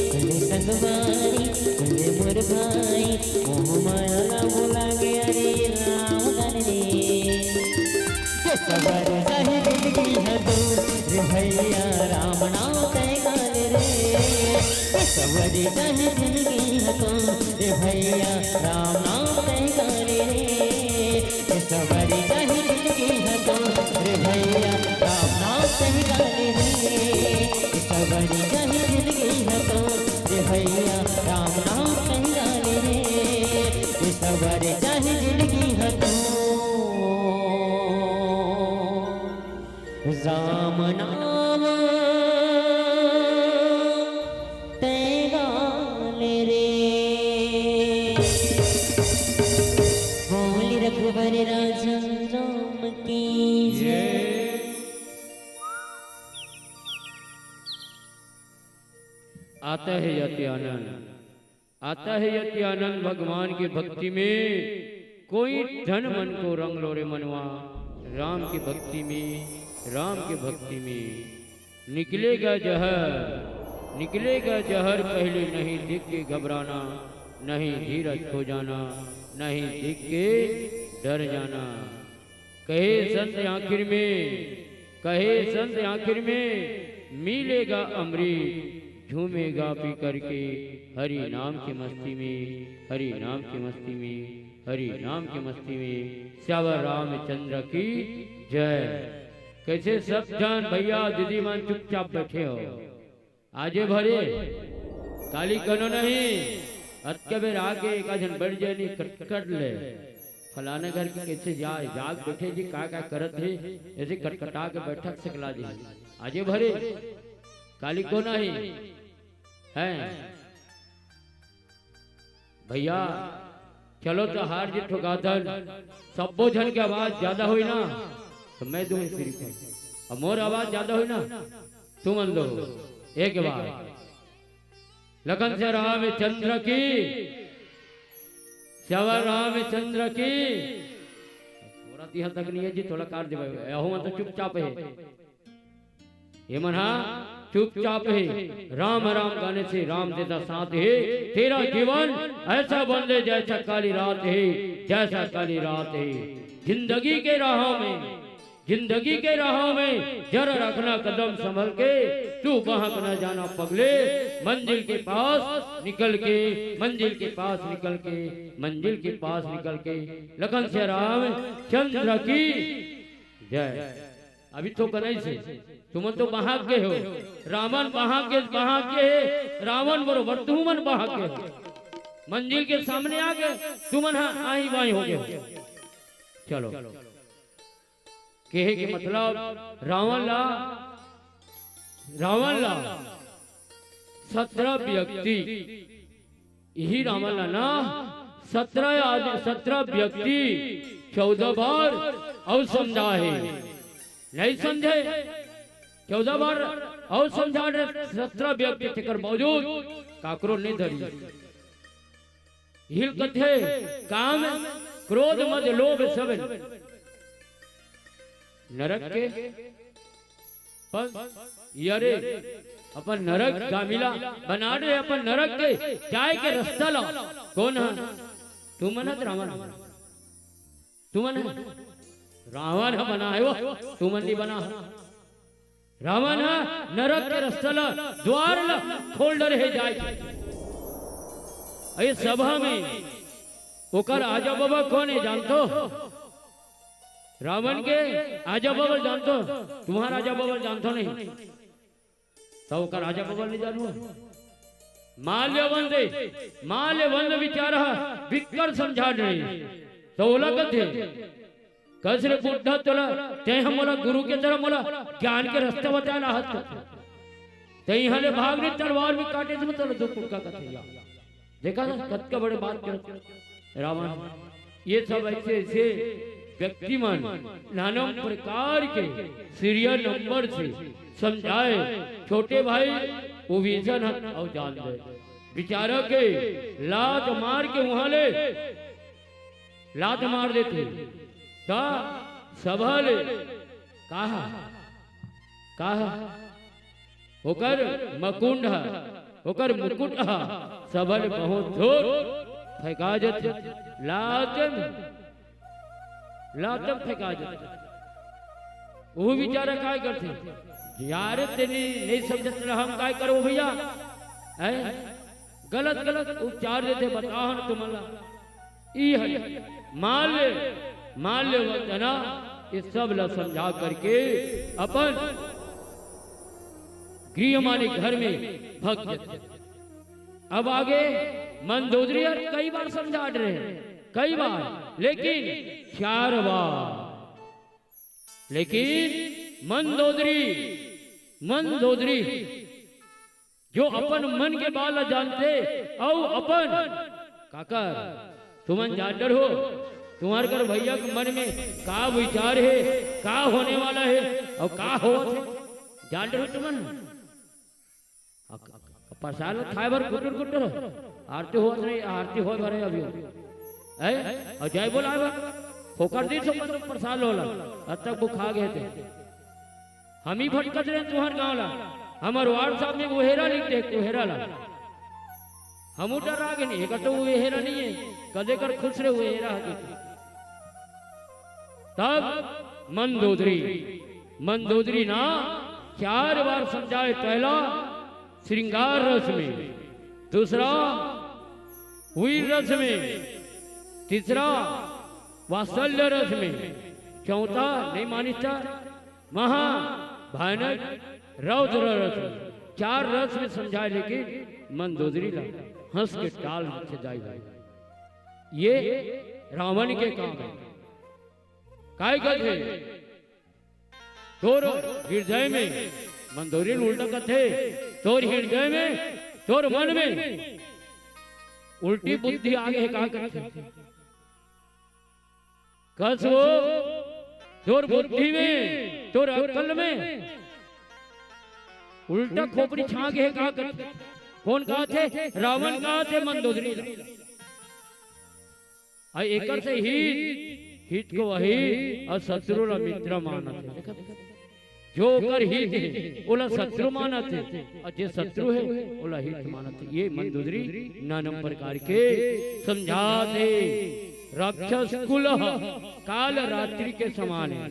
सुन संगवारी, सुन मोर भाई, मोह माया ला बोला के हरे राम गा ले रे। के सवरे जाही जिंदगी ह तो, रे भैया राम नाम तैं गा ले रे। के सवरे जाही जिंदगी ह तो, रे भैया राम नाम तैं गा ले रे। के सवरे जाही जिंदगी ह तो, रे भैया राम नाम तैं गा ले रे। के सवरे जाही जिंदगी ह तो, रे भैया राम नाम तैं गा ले रे। के सवरे जाही जिंदगी ह तो, राम नाम तैं गा ले रे। बोल रघुबर राजन राम की जय। आता है अति आनंद, आता है अति आनंद भगवान की भक्ति में। कोई धन मन को रंग लो रे मनवा, राम की भक्ति में, राम की भक्ति में। निकलेगा जहर, निकलेगा जहर, पहले नहीं देख के घबराना, नहीं धीरज खो जाना, नहीं देख के डर जाना। कहे संत आखिर में, कहे संत आखिर में, मिलेगा अमृत, झूमेगा पी करके, हरि नाम की मस्ती में, हरि नाम की मस्ती में, हरि नाम की मस्ती में। सियावर रामचंद्र की जय। कैसे सब जन भैया दीदी मन चुपचाप बैठे हो? आजे भरे, काली कनो नहीं, अतके बेर आके एक झन बैठ जाए नहीं कटकट ले। फलाना घर के कैसे जाए, जाग बैठे जी, का का करत हे, ऐसे कटकटा के बैठक सकला जी। आजे भरे, काली को नहीं है। भैया, चलो तो हार जीत ठोकाथन, सब्बो झन के आवाज ज्यादा होई ना, तो मैं दूं सिर्फ, अब मोर आवाज ज्यादा होई ना, तुमन दो एक बार। लखन सिया रामचंद्र की, सियावर रामचंद्र की। थोड़ा तिहा तक नहीं है जी, थोड़ा काट दे भाई, अहो मन तो चुपचाप है। ये मन हा चुपचाप है। राम राम गाने से राम देता साथ है। तेरा जीवन ऐसा बन ले जैसा काली रात है, जैसा काली रात है। जिंदगी के राहों में, जिंदगी के राहों में जरा रखना कदम संभल के, तू बहक न जाना पगले, मंजिल के पास निकल के, मंजिल के पास निकल के, मंजिल के पास निकल के। लखन सिया रामचंद्र की जय। अभी तो कनई से, तुमन तो बहाक गे हो, रावण बहाक गे, बहाक गे हे, रावण बरोबर तुमन बहाक गे हो। मंजिल के सामने आ गे, तुमन हा आही बाही हो गे हो। चलो, कहे के मतलब रावण ला, रावण ला सत्रह व्यक्ति, इही रावण ला ना सत्रह आदमी, सत्रह व्यक्ति चौदह बार अउ समझा हे, नहीं समझे? चौदह बार अउ समझा हे, सत्रह व्यक्ति तेकर बावजूद काकरो नहीं धरी। हिल कथे काम, क्रोध, मद, लोभ, सब नरक के, पर ये रे, अपन नरक गामिला बना दे, अपन नरक के जाए के रस्ता ला। कोन ह? तुमन ह, रावण ह। तुमन ह, रावण ह बना हे वो, तुमन नहीं बना ह। रावण ह नरक के रस्ता ला, द्वार ला खोल डरे हे जाए के। ए सभा में ओकर आजा बाबा कोन हे जानथो? रावण के आजा बाबा जानथो? तुम्हार आजा बाबा जानथो नहीं? त ओकर आजा बाबा नहीं जानहू? माल्यवंत, माल्यवंत बिचारा बिक्कट समझा नहीं। त ओला कथे, कस रे बुड्ढा तोला, तैं ह मोला गुरु के तरह मोला ज्ञान के रस्ता बताए ला हस। तैं इहाँ ले भाग रे, तलवार भी काटे से मतलब दो टुक्का कथे या। देखा ना, कतका बड़े बात करत रावण। ये सब ऐसे ऐसे व्यक्ति मन नाना प्रकार के सीरियल नंबर से समझाए, छोटे भाई विभीषण ह अउ जान दे। बिचारा के लात मार के उहाँ ले लात मार देथे। का सभा ले, का ह? का ह? ओकर मकुंड ह, ओकर मुकुट ह, सभा ले बहुत जोर फेंका जथे। लात म, लात म फेंका जथे। वो बिचारा काय करथे? यार, तेने नहीं समझत रहा, हम काय करो भैया? हैं? गलत गलत उपचार देथे, बताओ ना तुमन ला। ई है माल्य, माल्यवंत ना, ये सब ला समझा करके अपन गृह माने घर में भग जथे। अब आगे मंदोदरी ह कई बार समझा रहे हैं, कई बार, लेकिन चार बार, लेकिन मंदोदरी, मंदोदरी जो अपन मन के बात ला जानथे, अउ अपन काकर, तुमन जान डरहू, तुम्हार कर भैया के मन में का विचार हे, का होने वाला हे, अउ का होवत हे, जान डरहू तुमन। अ, प्रसाद खाए बर कुटुर कुटुर, आरती होवत नहीं, आरती होए बर हे अभी, है, अउ जय बोलाए बर, फोकट दिन से मतलब प्रसाद होला, अब तक वो खा गए थे। हम ही भटकत रहे तुहर गांव ला, हमर वार्ड साहब में उहेरा लिख दे, उहेरा ला। हमू डरा गे नहीं, एकर तो उहेरा नहीं है, कदे कर खुश रहे उहेरा हके। तब मंदोदरी, मंदोदरी ना चार बार समझाए। पहला श्रृंगार रस में, दूसरा वीर रस में, तीसरा वात्सल्य रस में, चौथा नहीं मानिस त महा भयानक रौद्र रस में, चार रस में समझाए, लेकिन मंदोदरी ला हंस के टाल से जाई भाई। ये रावण के काम है। काय कथे? तोर हृदय में, मंदोदरी उल्टा कथे, तोर हृदय में, तोर मन में उल्टी बुद्धि आ गे हे, का कथे? कस वो तोर बुद्धि में, तोर अक्ल में उल्टा खोपड़ी छा गे हे, का कथे? कौन कथे? रावण कथे मंदोदरी ला। अउ एकर से हित, हित को वही, अउ शत्रु ला मित्र मानत हे। जो ओकर हित हे, ओला शत्रु मानत हे, अउ जे शत्रु हे, ओला हित मानत हे। ये मंदोदरी नाना प्रकार के समझात हे। राक्षस कुल ह काल रात्रि के समान हे,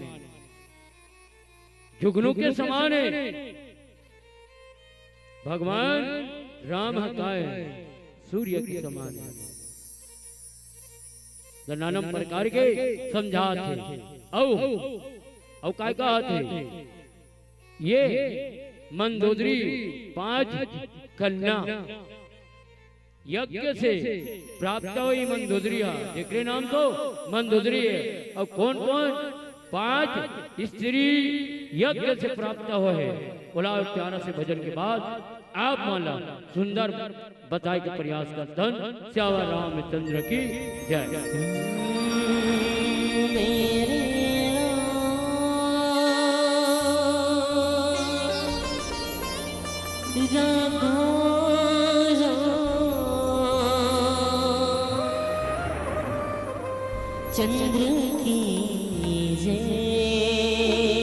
जुगनू के समान हे। भगवान राम ह काय सूर्य के समान हे। त नाना प्रकार के समझात हे। अउ, अउ काय कहत हे? ये मंदोदरी पांच कन्या यज्ञ से प्राप्त होही मंदोदरी हा, जेकरे नाम तो मंदोदरी हे। अउ कौन कौन? पांच स्त्री यज्ञ से प्राप्त होहे। ओला प्यारा से भजन के बाद आप मन ला सुंदर बताए के प्रयास करथन। सियावर रामचंद्र की जय। चंद्र की जय।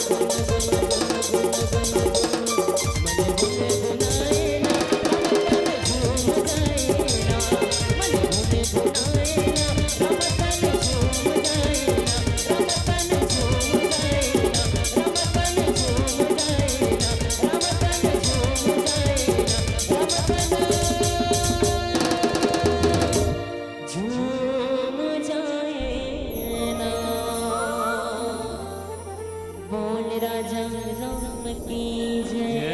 झूम जाए ना। बोल राजा राम की जय।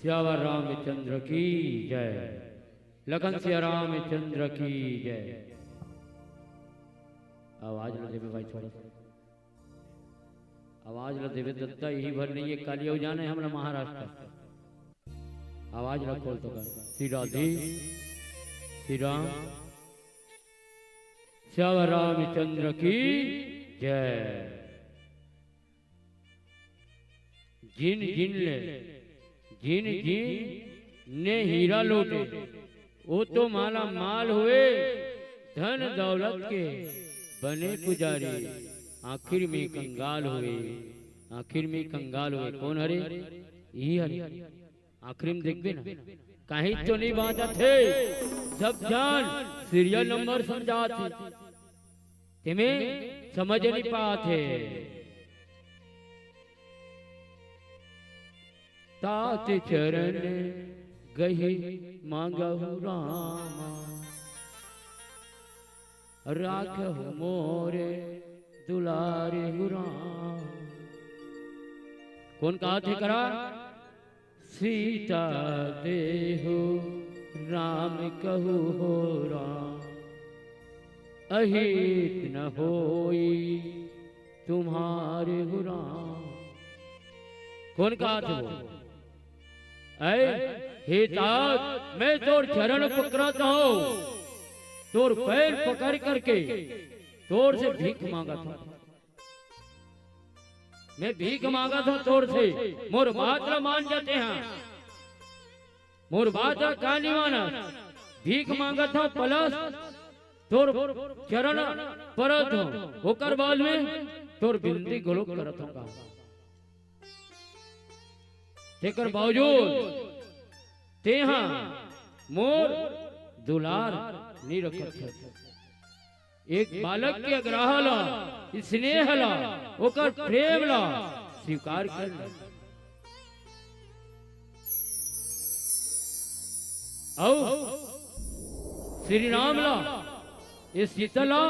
सियावर रामचंद्र की जय। लखन सिया रामचंद्र की जय। आवाज ला देबे भाई थोड़ा सा। आवाज ला देबे दत्ता, यही भर नहीं है, काली अउ जाने हमला महाराष्ट्र। आवाज ला खोल तो कर। श्री राधे, श्री राम, तब रामचंद्र की जय। जिन जिन ले, जिन जिन ने हीरा लूटे, वो तो माला माल हुए, धन दौलत के बने पुजारी, आखिर में कंगाल हुए, आखिर में कंगाल हुए। कौन हरे? यही हरे। आखिरी में देखबे ना, कहीं तो नहीं बांचत हे, सब झन सीरियल नंबर समझात हे, तेमे समझ नहीं पात हे। तात चरण गही मांगहु रामा, राखहु मोरे दुलारे हु राम। कौन कहा थे करा? सीता देहु राम कहु हो राम, अहित न होई तुम्हारे हु राम। कौन कहा थे वो? ऐ हे तात, मैं तोर चरण पकड़त हूँ, तोर पैर पकड़ करके तोर से भीख मांगत हूँ। मैं भीख मांगत हूँ तोर से, मोर बात ला मान जाते हैं। मोर बात ला का नहीं माना? भीख मांगत हूँ प्लस तोर चरण परत हूँ, ओकर बाद में तोर बिनती घलोक करत हूँ का। तेकर बावजूद तेहा मोर दुलार नहीं रखत हे। एक बालक के आग्रह ला, स्नेह ला, ओकर प्रेम ला स्वीकार कर ले। अउ श्री राम ला, ये सीता ला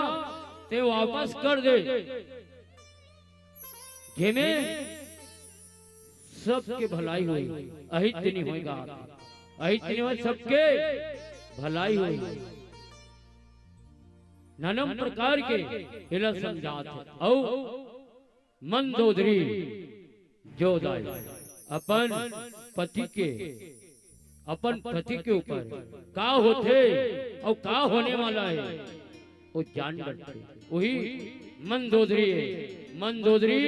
ते वापस कर दे, जेमे सबके भलाई होई, अहित नहीं होएगा, अहित नहीं होए, सबके भलाई होई। नाना प्रकार के एला समझात हे। अउ मंदोदरी जो दाई अपन पति के, अपन पति के ऊपर का होथे अउ का होने वाला हे, वो जान डरथे। वही मंदोदरी हे। मंदोदरी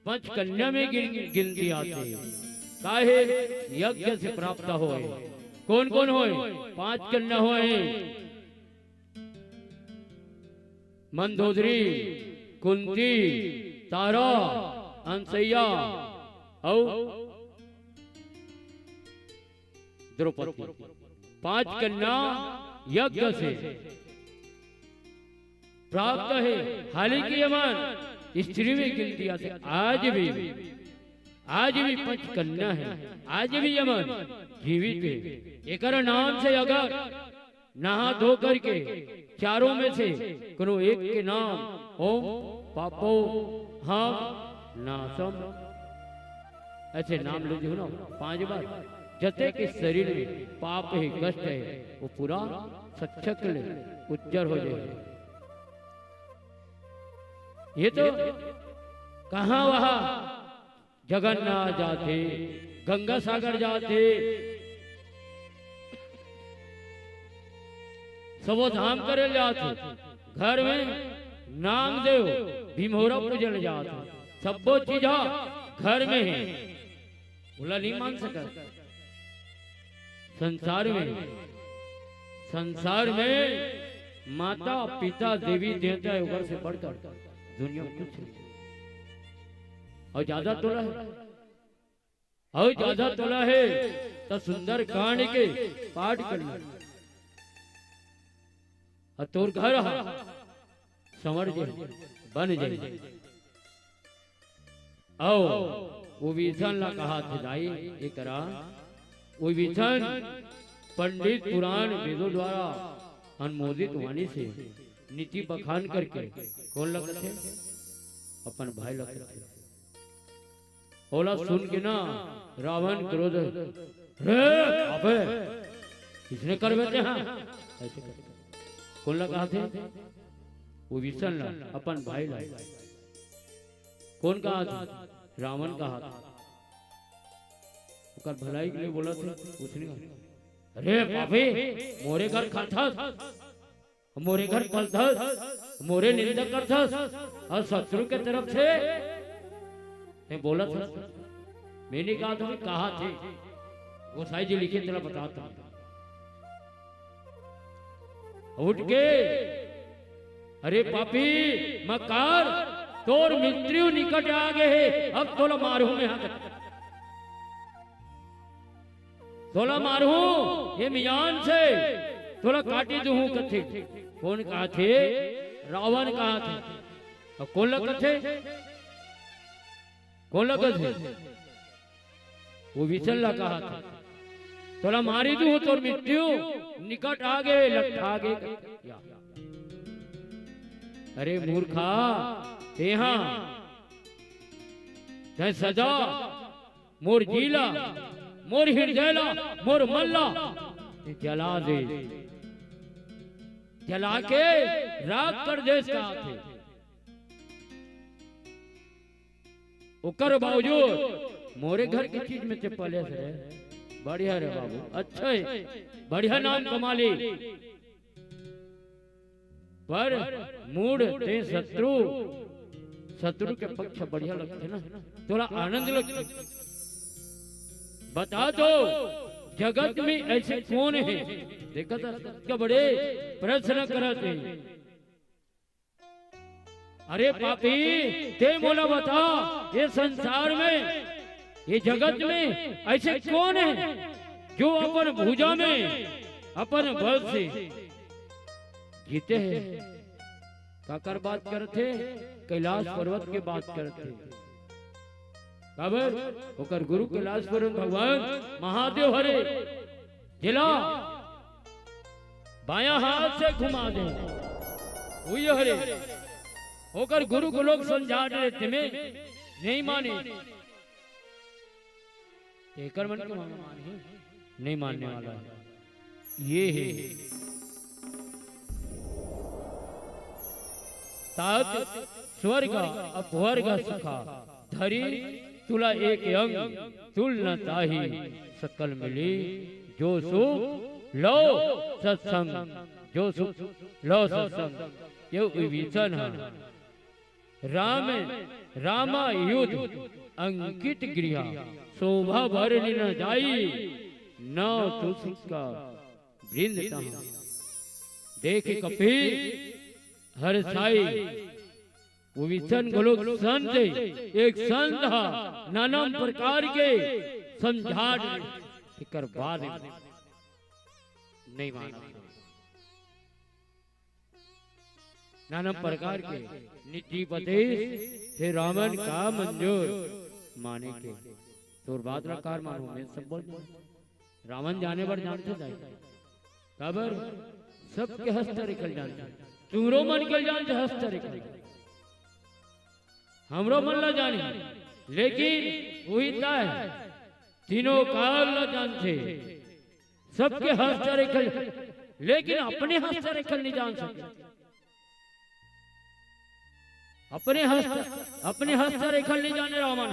पंच कन्या में गिन-, गिनती आथे। काहे? यज्ञ से प्राप्त होए। कौन कौन होए? पांच कन्या होए। मंदोदरी, कुंती, तारा, अनसैया अउ द्रौपदी। पांच कन्या यज्ञ से प्राप्त हे। हालांकि ये मन स्त्री में गिनती आथे। आज भी, आज भी पंच कन्या हे, आज भी ये मन जीवित हे। एकर नाम से अगर नहा धो करके चारों में से कोनो एक के नाम ओम पापो हम नासम, ऐसे नाम ले जो ना पांच बार, जते के शरीर में पाप हे, कष्ट हे, वो पूरा सचक ले उज्जर हो जाए। ये तो कहां वहां जगन्नाथ जाथे, गंगा सागर जाथे, सबो धाम करे जाथे, घर में नांग देव भीमहोरा पूजन जाथे, सबो चीज घर में हे, ओला नहीं मान सकत। संसार में, संसार में माता, पिता, देवी, देवता हे, ओकर से बढ़कर दुनिया में कुछ नहीं। अउ ज्यादा तोला हे, अउ ज्यादा तोला हे, त सुंदर कांड के पाठ कर ले। अउ तोर घर ह संवर जाही, बन जाही। अउ विभीषण ला कहाथे दाई, एकरा विभीषण पंडित पुराण वेदों द्वारा अनुमोदित वाणी से नीति बखान करके कोन ला कथे? अपन भाई ला कथे। ओला सुन के ना रावण क्रोध, "रे अबे, किसने कर बेटे हैं?" ऐसे कर। कोन ला कहाथे? विभीषण ला, अपन भाई ला। कोन कहाथे? रावण कहाथे। ओकर भलाई के लिए बोलथे, उसने कहा, "अरे पापी, मोरे घर खाथस?" मोरे घर पलथस, मोरे निंदा करथस, अउ शत्रु के तरफ से तैं बोलत हस। मैं नइ कहत हंव, कहाथे। गोसाई जी लिखे, तेला बतात हंव। उठ के, "अरे पापी, मक्कार, तोर मृत्यु निकट आ गे हे, अब तोला मारहूं मैं हा।" तोला मारहूं, ये मियान से तोला काटी दूहूं कथे। कोन कहाथे? रावण कहाथे। अउ कोन ला कथे? कोन ला कथे? वो विभीषण ला कहाथे। तोला मारी दूहूं, तोर मृत्यु निकट आ गे, लट्ठा गे। या। अरे मूर्खा, तेहा, तैं सजा मोर जी ला, मोर हृदय ला, मोर मन ला जला दे। जला के राख कर देस कहाथे। ओकर बावजूद मोरे घर के चीज में तैं पलेस रे। बढ़िया रे बाबू, अच्छा हे, बढ़िया नाम कमा ले। पर मूढ़ तैं शत्रु, शत्रु के पक्ष बढ़िया लगथे ना, तोला आनंद लगथे। बता तो, जगत में ऐसे कोन हे? देखत हस, कतका बड़े प्रश्न करत हे। अरे पापी, तैं मोला बता, ये संसार में, ये जगत में ऐसे कोन हे जो अपन भुजा में, अपन बल से जीते हे? काकर बात करथे? कैलाश पर्वत के बात करथे। काबर? ओकर गुरु कैलाश पर्वत भगवान महादेव हरे, जेला बायां हाथ से घुमा दे, उही हरे। ओकर गुरु को लोग समझा डरे, तेमे नइ माने। एकर मन के मानही, नइ मानने वाला हे। ये हे तात स्वर्ग अपवर्ग सुखा, धरी तुला एक अंग तुल न ताही, सकल मिली जो सुख लो सत्संग, जो सुख लो सत्संग। ये विभीषण हे। राम रामायुध अंकित गृहा, शोभा बरनि न जाई, नव तुलसी का वृंद तहाँ। देख कपि हरषाई, वो विभीषण घलो संत हे, एक संत हा, नाना प्रकार के समझा डरे, एकर बाद नइ माना। नाना प्रकार के नीति उपदेश हे रावण का मंजूर माने के। तोर बात ला काबर मानहूं, मैं सब बोल दूं। रावण जाने बर जानथे दाई। काबर? सबके हस्त रेखा ल जानथे। तुंहरो मन के ल जानथे हस्त रेखा ल। हमरो मन ला जाने। लेकिन उही ताय तीनों काल ला जानथे। सबके हस्त रेखा ल, लेकिन अपने हस्त रेखा ल नइ जान सके। अपने हस्त, अपने हस्त रेखा ल नइ जाने रावण।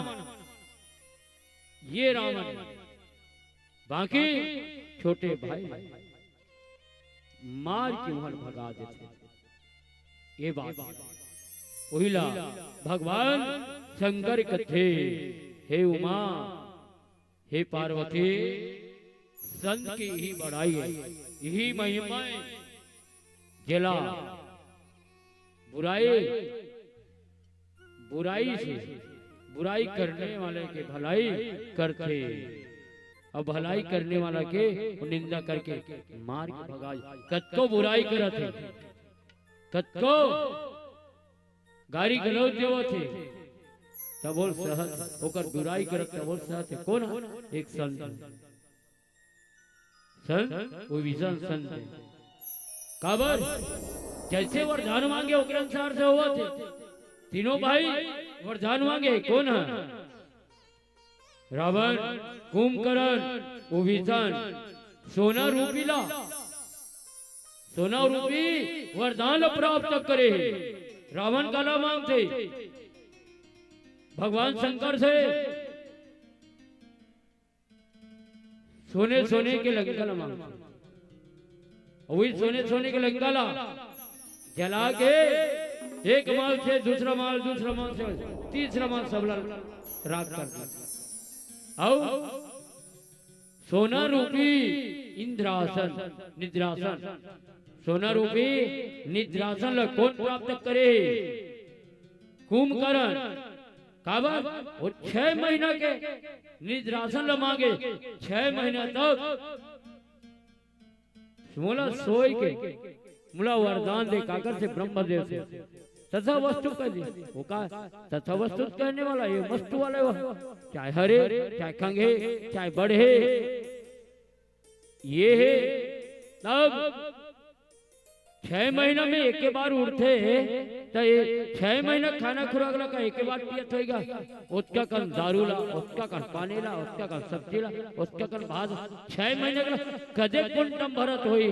ये रावण हे। बाकी छोटे भाई मार के उहां भगा देथे। ये बात उही ला भगवान शंकर कथे, हे उमा, हे पार्वती, संत के इही बड़ाई हे, इही महिमा हे, जेला बुराई, बुराई से, बुराई करने वाले के भलाई करथे, अउ भलाई करने वाला के निंदा करके मार के भगा। कतको बुराई करत हे, कतको गारी गलौज देवत हे, तभो ल सहत हे, ओकर बुराई करत तभो ल सहत हे। कोन? एक संत। संत, वो विभीषण संत हे। काबर? जैसे वरदान मांगे, ओकरे अनुसार से होवत हे। तीनों भाई वरदान मांगे, कोन हे? रावण, कुंभकर्ण, विभीषण, सोना रूपी ला, सोना रूपी वरदान ला प्राप्त करे हे। रावण काला मांगथे? भगवान शंकर से सोने सोने के लंका ला मांगथे। अउ वही सोने सोने के लंका ला जला के एक माल से दूसरा माल, दूसरा माल से तीसरा माल, सबला राख कर दे। अउ सोना रूपी इंद्रासन, निद्रासन, सोना रूपी निद्रासन ला कोन प्राप्त करे? कुंभकर्ण। काबर? वो छह महीना के निद्रासन ला मांगे, छह महीना तक मोला सोय के, मोला वरदान दे, काकर से? ब्रह्मदेव से। तथा वस्तु कह दे, वो का? तथा वस्तु कहने वाला, ये वस्तु वाला वो, चाहे हरे, चाहे खंगे, चाहे बढ़े, ये हे। तब छह महीना में एक के बार उठथे, त ये छह महीना खाना खुराक ला का एक के बार पियत होइगा? ओतका कन दारू ला, ओतका कन पानी ला, ओतका कन सब्जी ला, ओतका कन भात, छह महीना का कदे कुंटम भरत होई,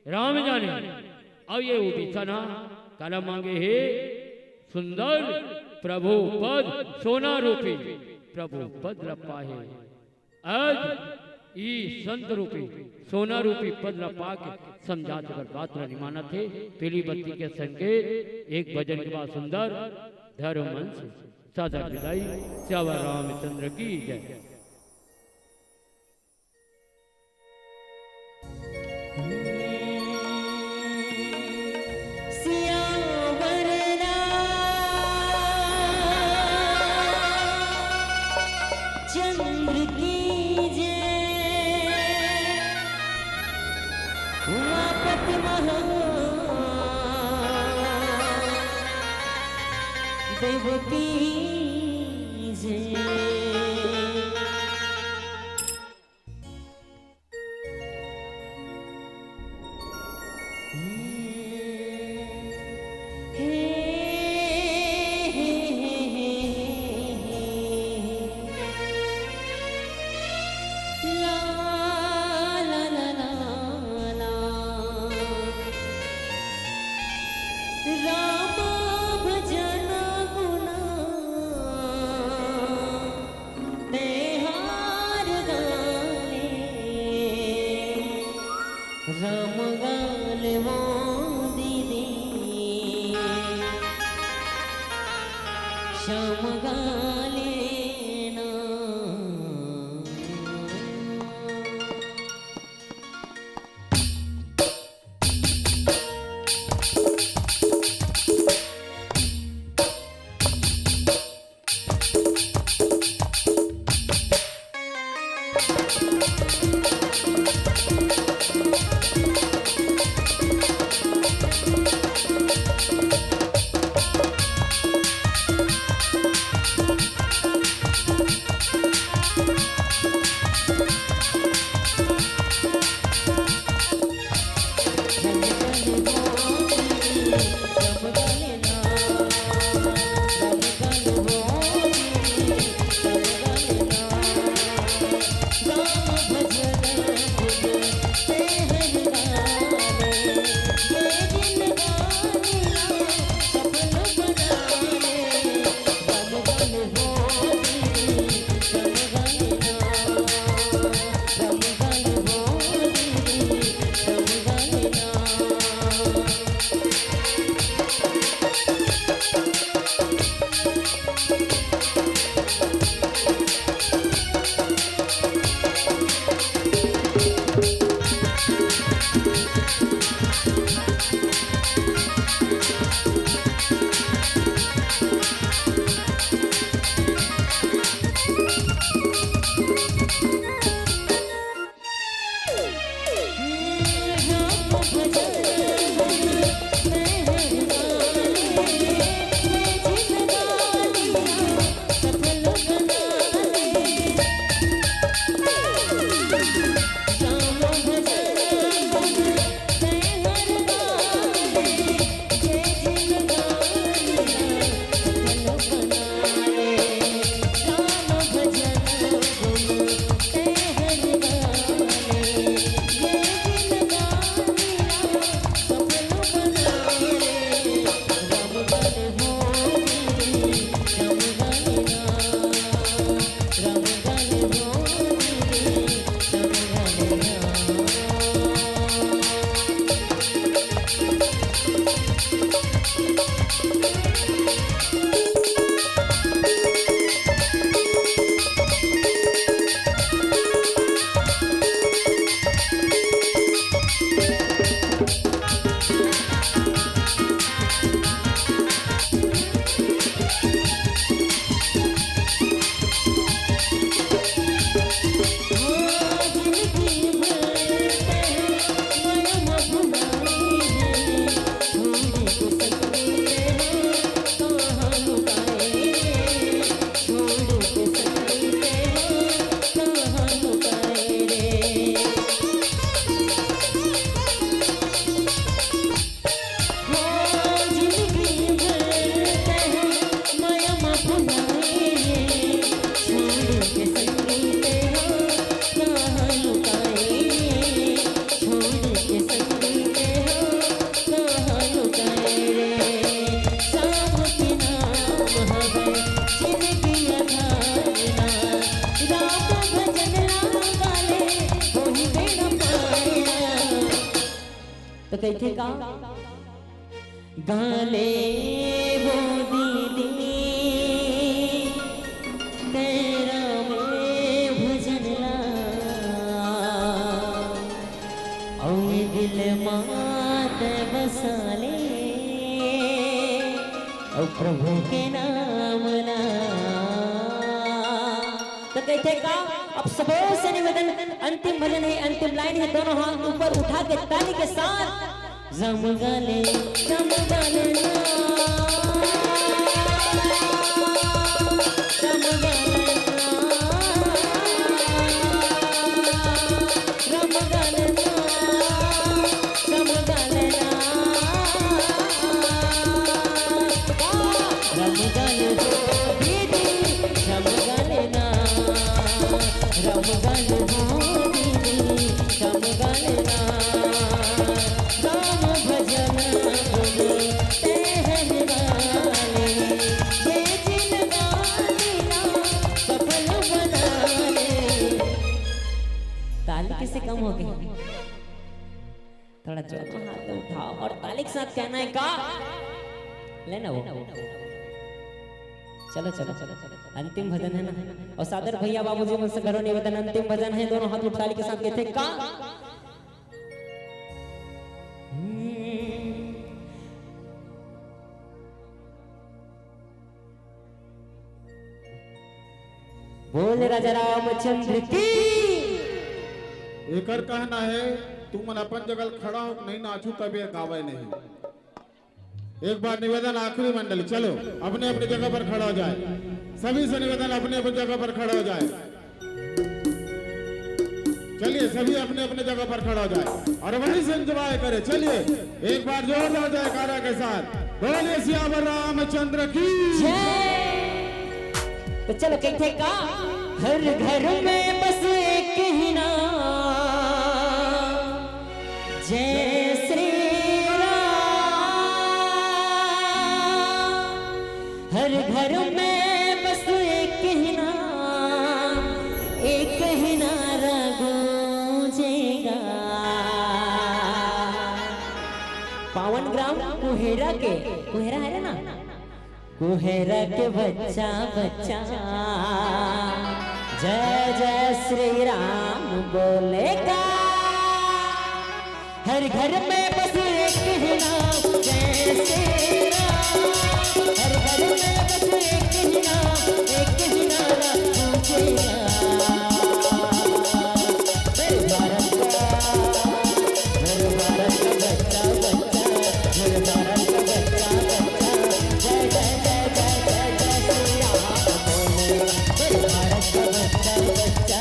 राम जाने। अउ ये उबीसन हा काला मांगे हे? सुंदर प्रभु पद, सोना रूपी प्रभु पद ला पाहे। आज ई संत रूपी, सोना रूपी पद ला पाके समझात कर बात ला निमानत हे। पीली बत्ती के संकेत, एक भजन के बाद सुंदर धर्म मंच, सादर विदाई। सियावर रामचंद्र की जय। सियावर रामचंद्र की जय। उमापति महादेव की जय। राम भजन गुना तेहार गाले, राम गाले वो दीदी, श्याम गाले ना। कहिथे का? गाले वो दीदी तेरा मैं भजन ला, अउ ये दिल मा तै बसा ले, अउ प्रभु के नाम ला। तो कहिथे का, अब सबों से निवेदन, अंतिम भजन हे, अंतिम लाइन हे, दोनों हाथ ऊपर उठा के ताली के साथ। रम गा ले, रम गा ले ना, रम गा ले ना, रम गा ले ना, रम गा ले ना। रम गा ले हो दीदी, रम गा ले ना, रम गा ले हो दीदी, रम गा ले ना। राम भजन गुण तेहन गाले, ये जिनगानी ना सफल बना ले। ताली किसे कम हो गई? थोड़ा जोर में हाथ उठाओ और ताली के साथ कहना है का? लेना वो। चलो, चलो, चलो, चलो। अंतिम भजन है ना? और सादर भैया बाबूजी मन से घरो निवेदन, अंतिम भजन है, दोनों हाथ उठा ताली के साथ कहते का? हम्म। बोल राजा रामचंद्र की। एकर कहना है, तुमन अपन जगह खड़ा हो, नहीं नाचू तब ये गावे नहीं। एक बार निवेदन, आखिरी मंडली, चलो अपने अपने जगह पर खड़ा हो जाए। सभी से निवेदन, अपने अपने जगह पर खड़ा हो जाए। चलिए, सभी अपने अपने जगह पर खड़ा हो जाए और वहीं से एंजॉय करें। चलिए, एक बार जोरदार जयकारा के साथ बोलिए सियावर रामचंद्र की। जय। तो चलो कहिथे का, हर घर में बस एक ही नाम, जय श्री राम। हर घर में बस एक ही नाम, एक ही नारा गूंजेगा। पावन ग्राम कुहेरा के, कुहेरा है ना, कुहेरा के बच्चा बच्चा जय जय श्री राम बोलेगा। हर घर में बस एक ही नाम जय श्री राम, हर घर में बस एक ही नाम, एक ही नारा गूंजेगा। मेरे भारत का, मेरे भारत का बच्चा बच्चा, मेरे भारत का बच्चा बच्चा, जय जय जय जय जय जय श्री राम बोले। मेरे भारत का बच्चा बच्चा,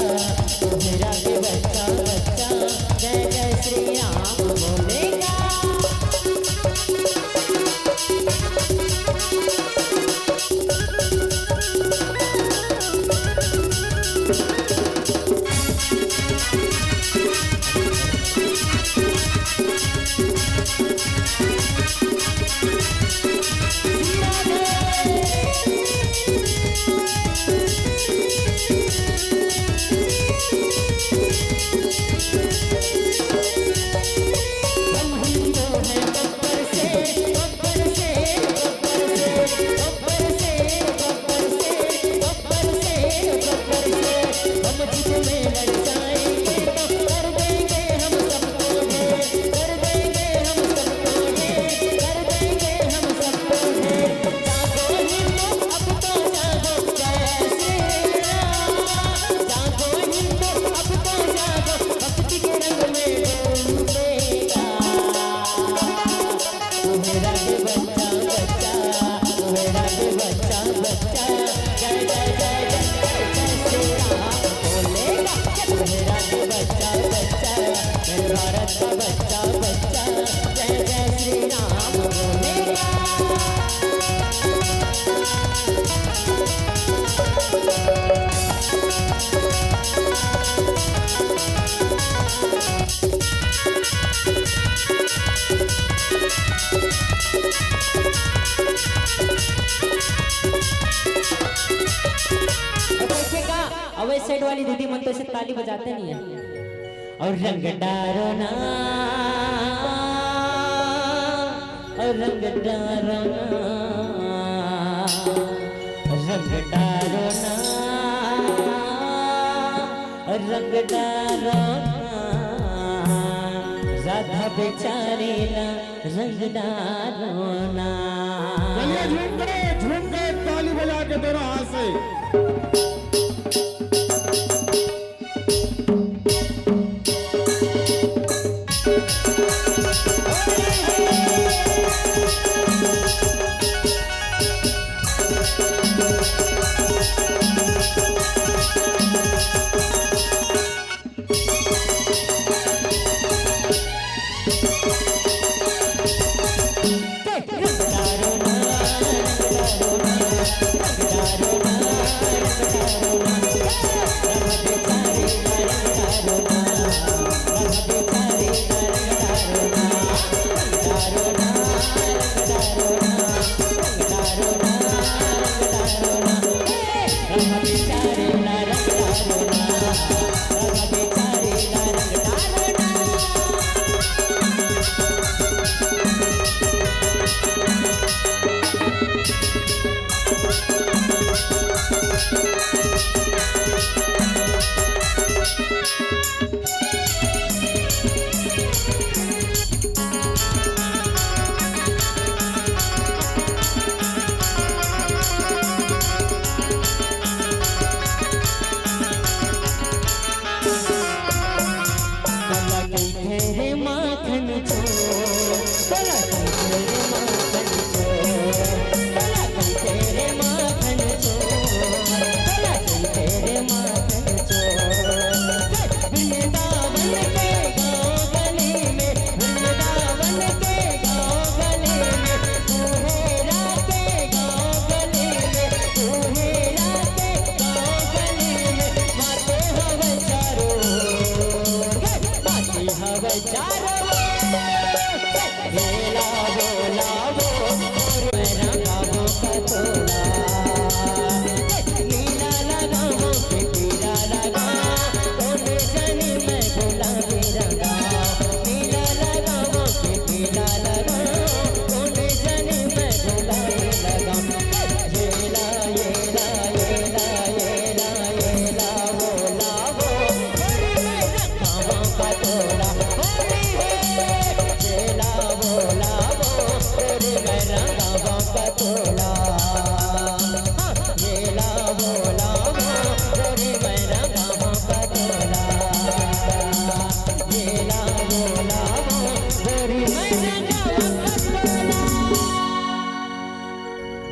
मेरा भी बच्चा बच्चा, जय जय श्री राम बोलेगा। अब ऐसे का, अब इस साइड वाली दीदी मन तो ऐसे ताली बजाते नहीं है। और रंग डारो ना, रंग डारो ना, रंग डारो ना, रंग डारो ना, राधा बेचारी ना, रंग डारो ना। चलिए झूम के, झूम के ताली बजा के दोनों हाथ से।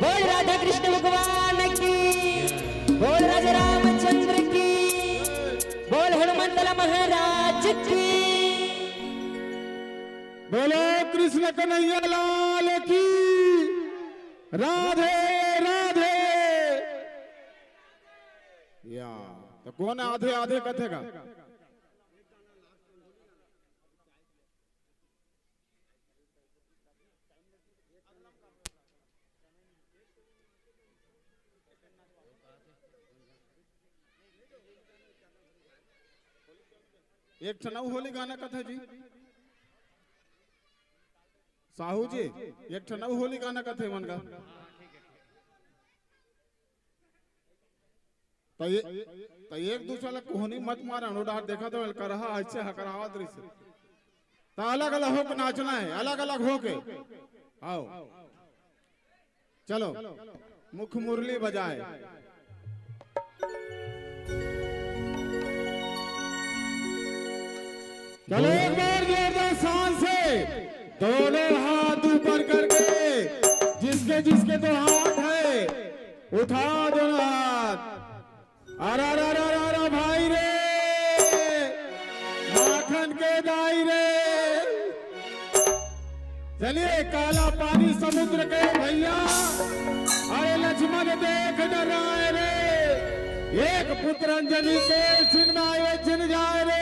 बोल राधा कृष्ण भगवान की, बोल राजा रामचंद्र की, बोल हनुमंतला महाराज की। बोलो कृष्ण कन्हैया लाल की। राधे राधे। या, तो कोन आधे आधे कथे गा? एक ठन अउ होली गाना कथे जी, साहू जी, एक ठन अउ होली गाना कथे मन गा। त ये, त एक दूसरा ला कोहनी मत मारन, ओ डहर देखत हो, करहा ऐसे हकरावत रहिसे। त अलग-अलग होके नाचना हे, अलग-अलग होके। आओ। चलो, मुख मुरली बजाए। चलो, एक बार जोरदार शान से दोनों हाथ ऊपर करके, जिसके जिसके दो हाथ है, उठा दोनों हाथ। अरे, अरे, अरे, अरे, अरे, भाई रे, माखन के दाई रे। चलिए, काला पानी समुद्र के भैया, अरे लक्ष्मण देख डराए रे, एक पुत्र अंजनी के छिन में आए छिन जाए रे।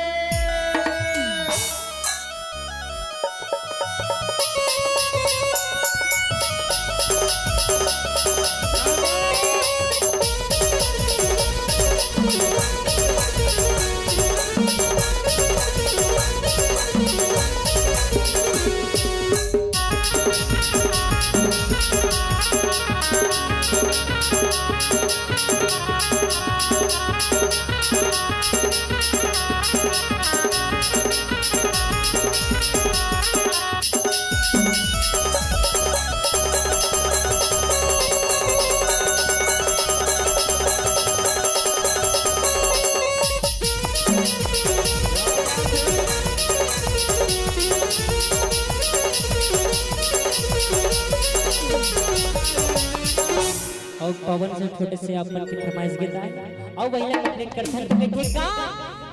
अउ पवन से छोटे से अपन के फरमाइश गीत आय। अउ वही ला complete करथन, कथे का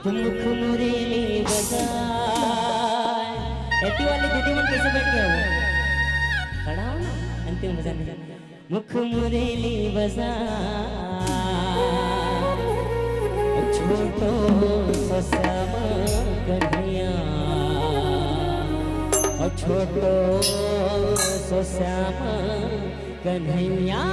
कि मुख मुरली बजाय। एती वाली दीदी मन कैसे बैठ गए हो? खड़ा हो ना, अंतिम भजन है। मुख मुरली बजाय, छोटो सो श्याम कन्हैया, ओ छोटो सो श्याम कन्हैया।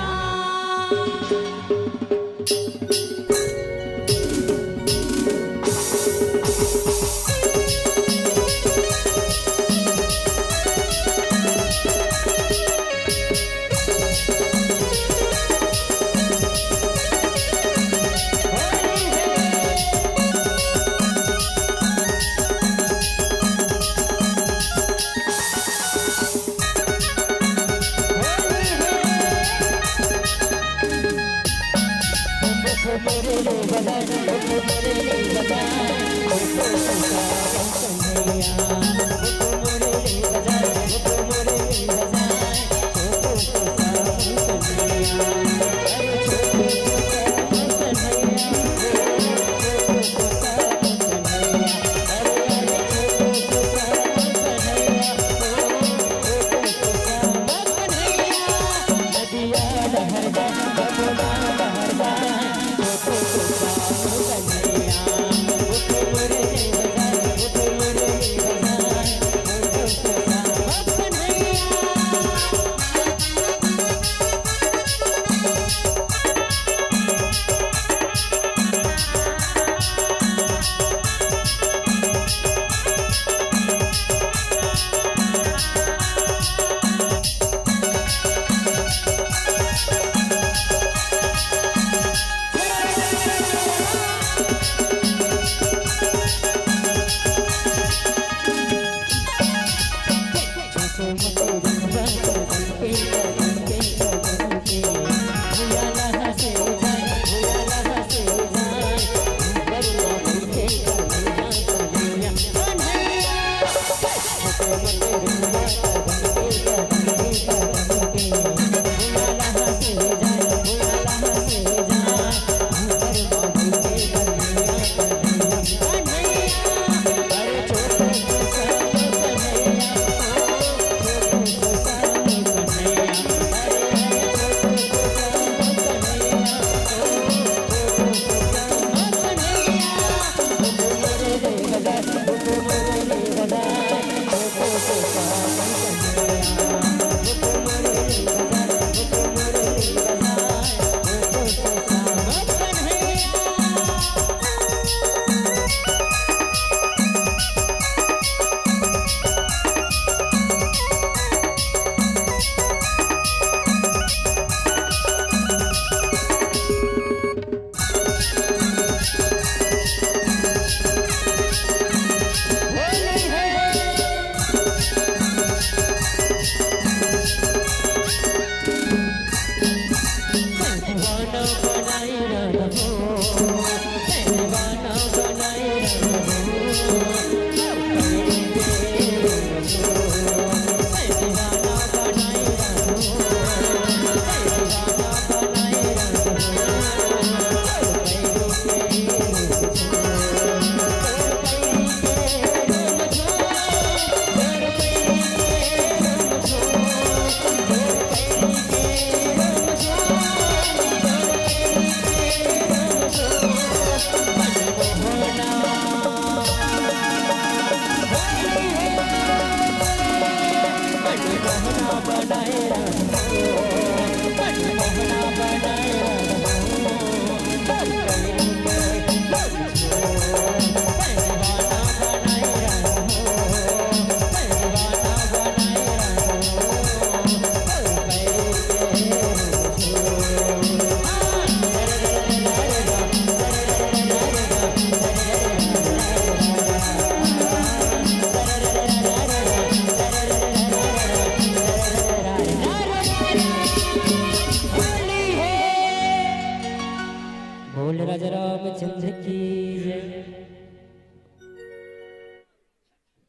बोल राजा रामचंद्र की जय।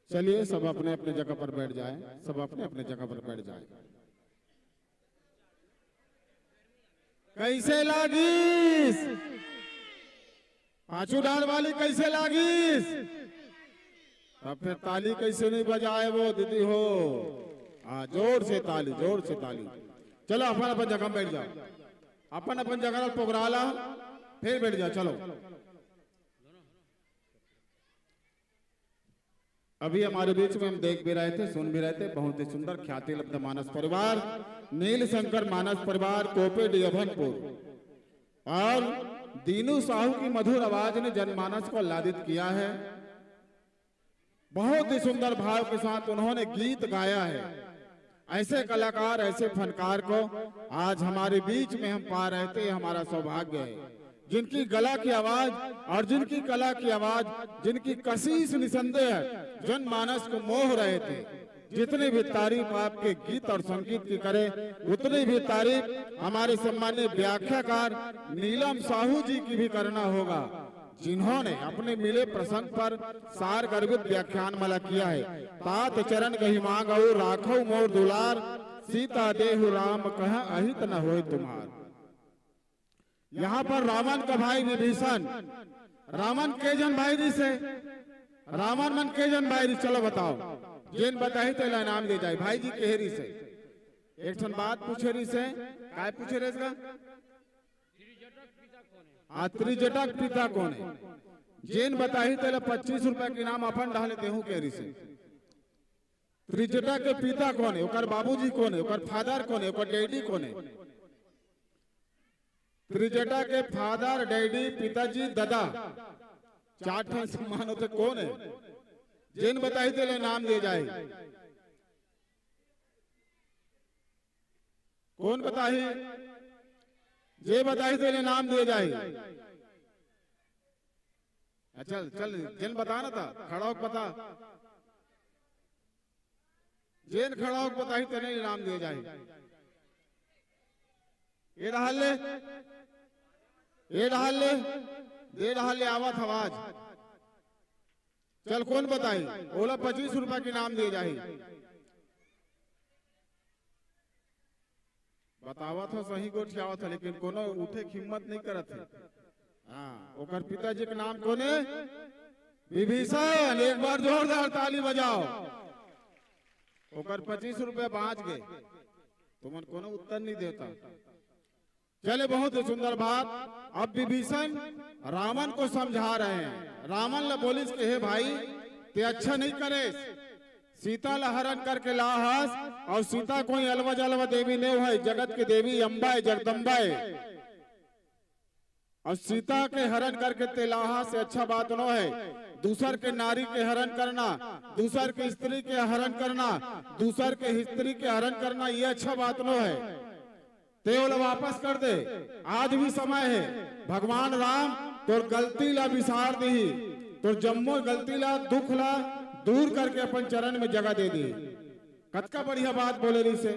चलिए, सब अपने अपने जगह पर बैठ जाए, सब अपने अपने जगह पर बैठ जाए। कैसे लागिस? पाछू डार वाली कैसे लागिस? तब फिर ताली कैसे नहीं बजाए वो दीदी हो? हाँ, जोर से ताली, जोर से ताली। चलो, अपन अपन जगह में बैठ जाओ, अपन अपन जगह में पोगरा ला, फिर बैठ जाओ। चलो, अभी हमारे बीच में हम देख भी रहे थे, सुन भी रहे थे, बहुत ही सुंदर ख्याति लब्ध मानस परिवार, नील शंकर मानस परिवार, कोपेड यभनपुर, और दीनू साहू की मधुर आवाज ने जनमानस को आह्लादित किया है। बहुत ही सुंदर भाव के साथ उन्होंने गीत गाया है। ऐसे कलाकार, ऐसे फनकार को आज हमारे बीच में हम पा रहे थे, हमारा सौभाग्य है। जिनकी गला की आवाज और जिनकी कला की आवाज, जिनकी कशिश निसंदेह जनमानस को मोह रहे थे। जितनी भी तारीफ आपके गीत और संगीत की करें, उतनी भी तारीफ हमारे सम्मानित व्याख्याकार नीलम साहू जी की भी करना होगा, जिन्होंने अपने मिले प्रसंग पर सार गर्भित व्याख्यान माला किया है। तात चरण गहि मांगउ राखउ मोर दुलार, सीता देहु राम कह अहित न होय तुम्हार। यहाँ पर रावण का भाई विभीषण, रावण के जन भाई रिसे, रावण मन के जन भाई रिसे, चलो बताओ, जेन बताही तेला इनाम दे जाए। भाई जी कहे रिसे, एक ठन बात पूछे रिसे, काय पूछे रिसे का? हाँ, त्रिजटा के पिता कौन है? जेन बताही तेला पच्चीस रुपया के इनाम अपन डाले देहूं कहे रिसे। त्रिजटा के पिता कौन है, ओकर बाबूजी कौन है, ओकर फादर कौन है, ओकर डैडी कौन है? त्रिजटा के फादर, डैडी, पिताजी, दादा, चार ठन सम्मान होते, कौन है? जेन बताही तेला इनाम दे जाए। कौन बताही? जे बताही तेला इनाम दे जाए। अच्छा, चल, जेन बता ना था, खड़ा होके बता। जेन खड़ा होके बताही तेने इनाम दे जाए। ए डहर ले, ए डहर ले, दे डहर ले आवत आवाज। चल, कौन बताही? ओला पच्चीस रुपया के इनाम दे जाही। बतावत हो, सही गोठियावत हो, लेकिन कोनो उठे के हिम्मत नहीं करत है। हाँ, ओकर पिताजी के नाम कोने? विभीषण। एक बार जोरदार ताली बजाओ। ओकर पच्चीस रुपया बाँच गे। तुमन कोनो उत्तर नहीं देता। चले, बहुत ही सुंदर बात। अब विभीषण रावण को समझा रहे हैं। रावण ला बोलिस के, "हे भाई, ते अच्छा नहीं करे, सीता ला हरण करके ला हस, और सीता कोई अलवा जलवा देवी नहीं है, जगत के देवी अम्बा है, जगदम्बा है, और सीता के हरण करके ते ला हस, ये अच्छा बात नो है। दूसर के नारी के हरण करना, दूसर के स्त्री के हरण करना, दूसर के स्त्री के हरण करना, ये अच्छा बात नो है।" ते ओला वापस कर दे, आज भी समय है। भगवान राम तोर गलती ला बिसार दिही, तोर जम्मो गलती ला, दुख ला दूर करके अपन चरण में जगह दे दिही। कतका बढ़िया बात बोले रिसे।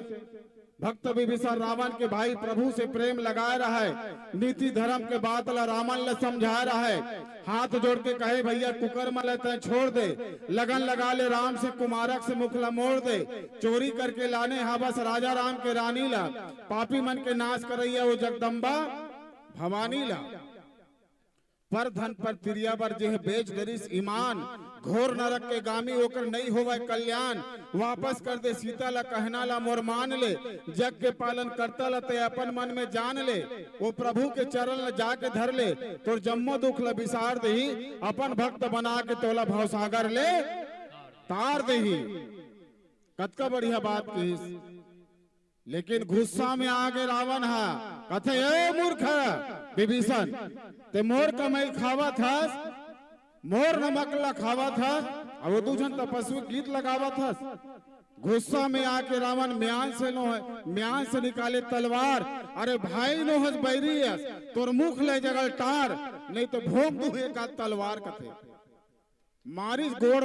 भक्त विभीषण रावण के भाई प्रभु से प्रेम लगाए रहे, नीति धर्म के बात ला रावण ला समझाए रहे। हाथ जोड़ के कहे, "भैया, कुकर्म ला तैं छोड़ दे, लगन लगा ले राम से, कुमारक से मुख ला मोड़ दे, चोरी करके लाने हावस राजा राम के रानी ला, पापी मन के नाश करइया वो जगदम्बा भवानी ला।" पर धन पर तिरिया बर जेह बेच डरिस ईमान, घोर नरक के गामी ओकर नइ होवय कल्याण। वापस कर दे सीता ला, कहना ला मोर मान ले, जग के पालन करता ला ते अपन मन में जान ले। वो प्रभु के चरण ला जाके धर ले, तोर जम्मो दुख ला बिसार देही, अपन भक्त बना के तोला भवसागर ले तार देही। कतका बढ़िया बात कहिस। लेकिन गुस्सा में आगे रावण हा कथे, "ए मूर्ख विभीषण, ते मोर कमई ल खावत हस, मोर नमक ला खावत हस, अउ वो दू झन तपस्वी गीत लगावत हस।" गुस्सा में आके रावण म्यान से नो है, म्यान से निकाले तलवार, "अरे भाई नो हस, बैरी हस, तोर मुख ले जगल टार, नहीं तो भोंक दूं एक आध तलवार," कथे। मारिस गोड़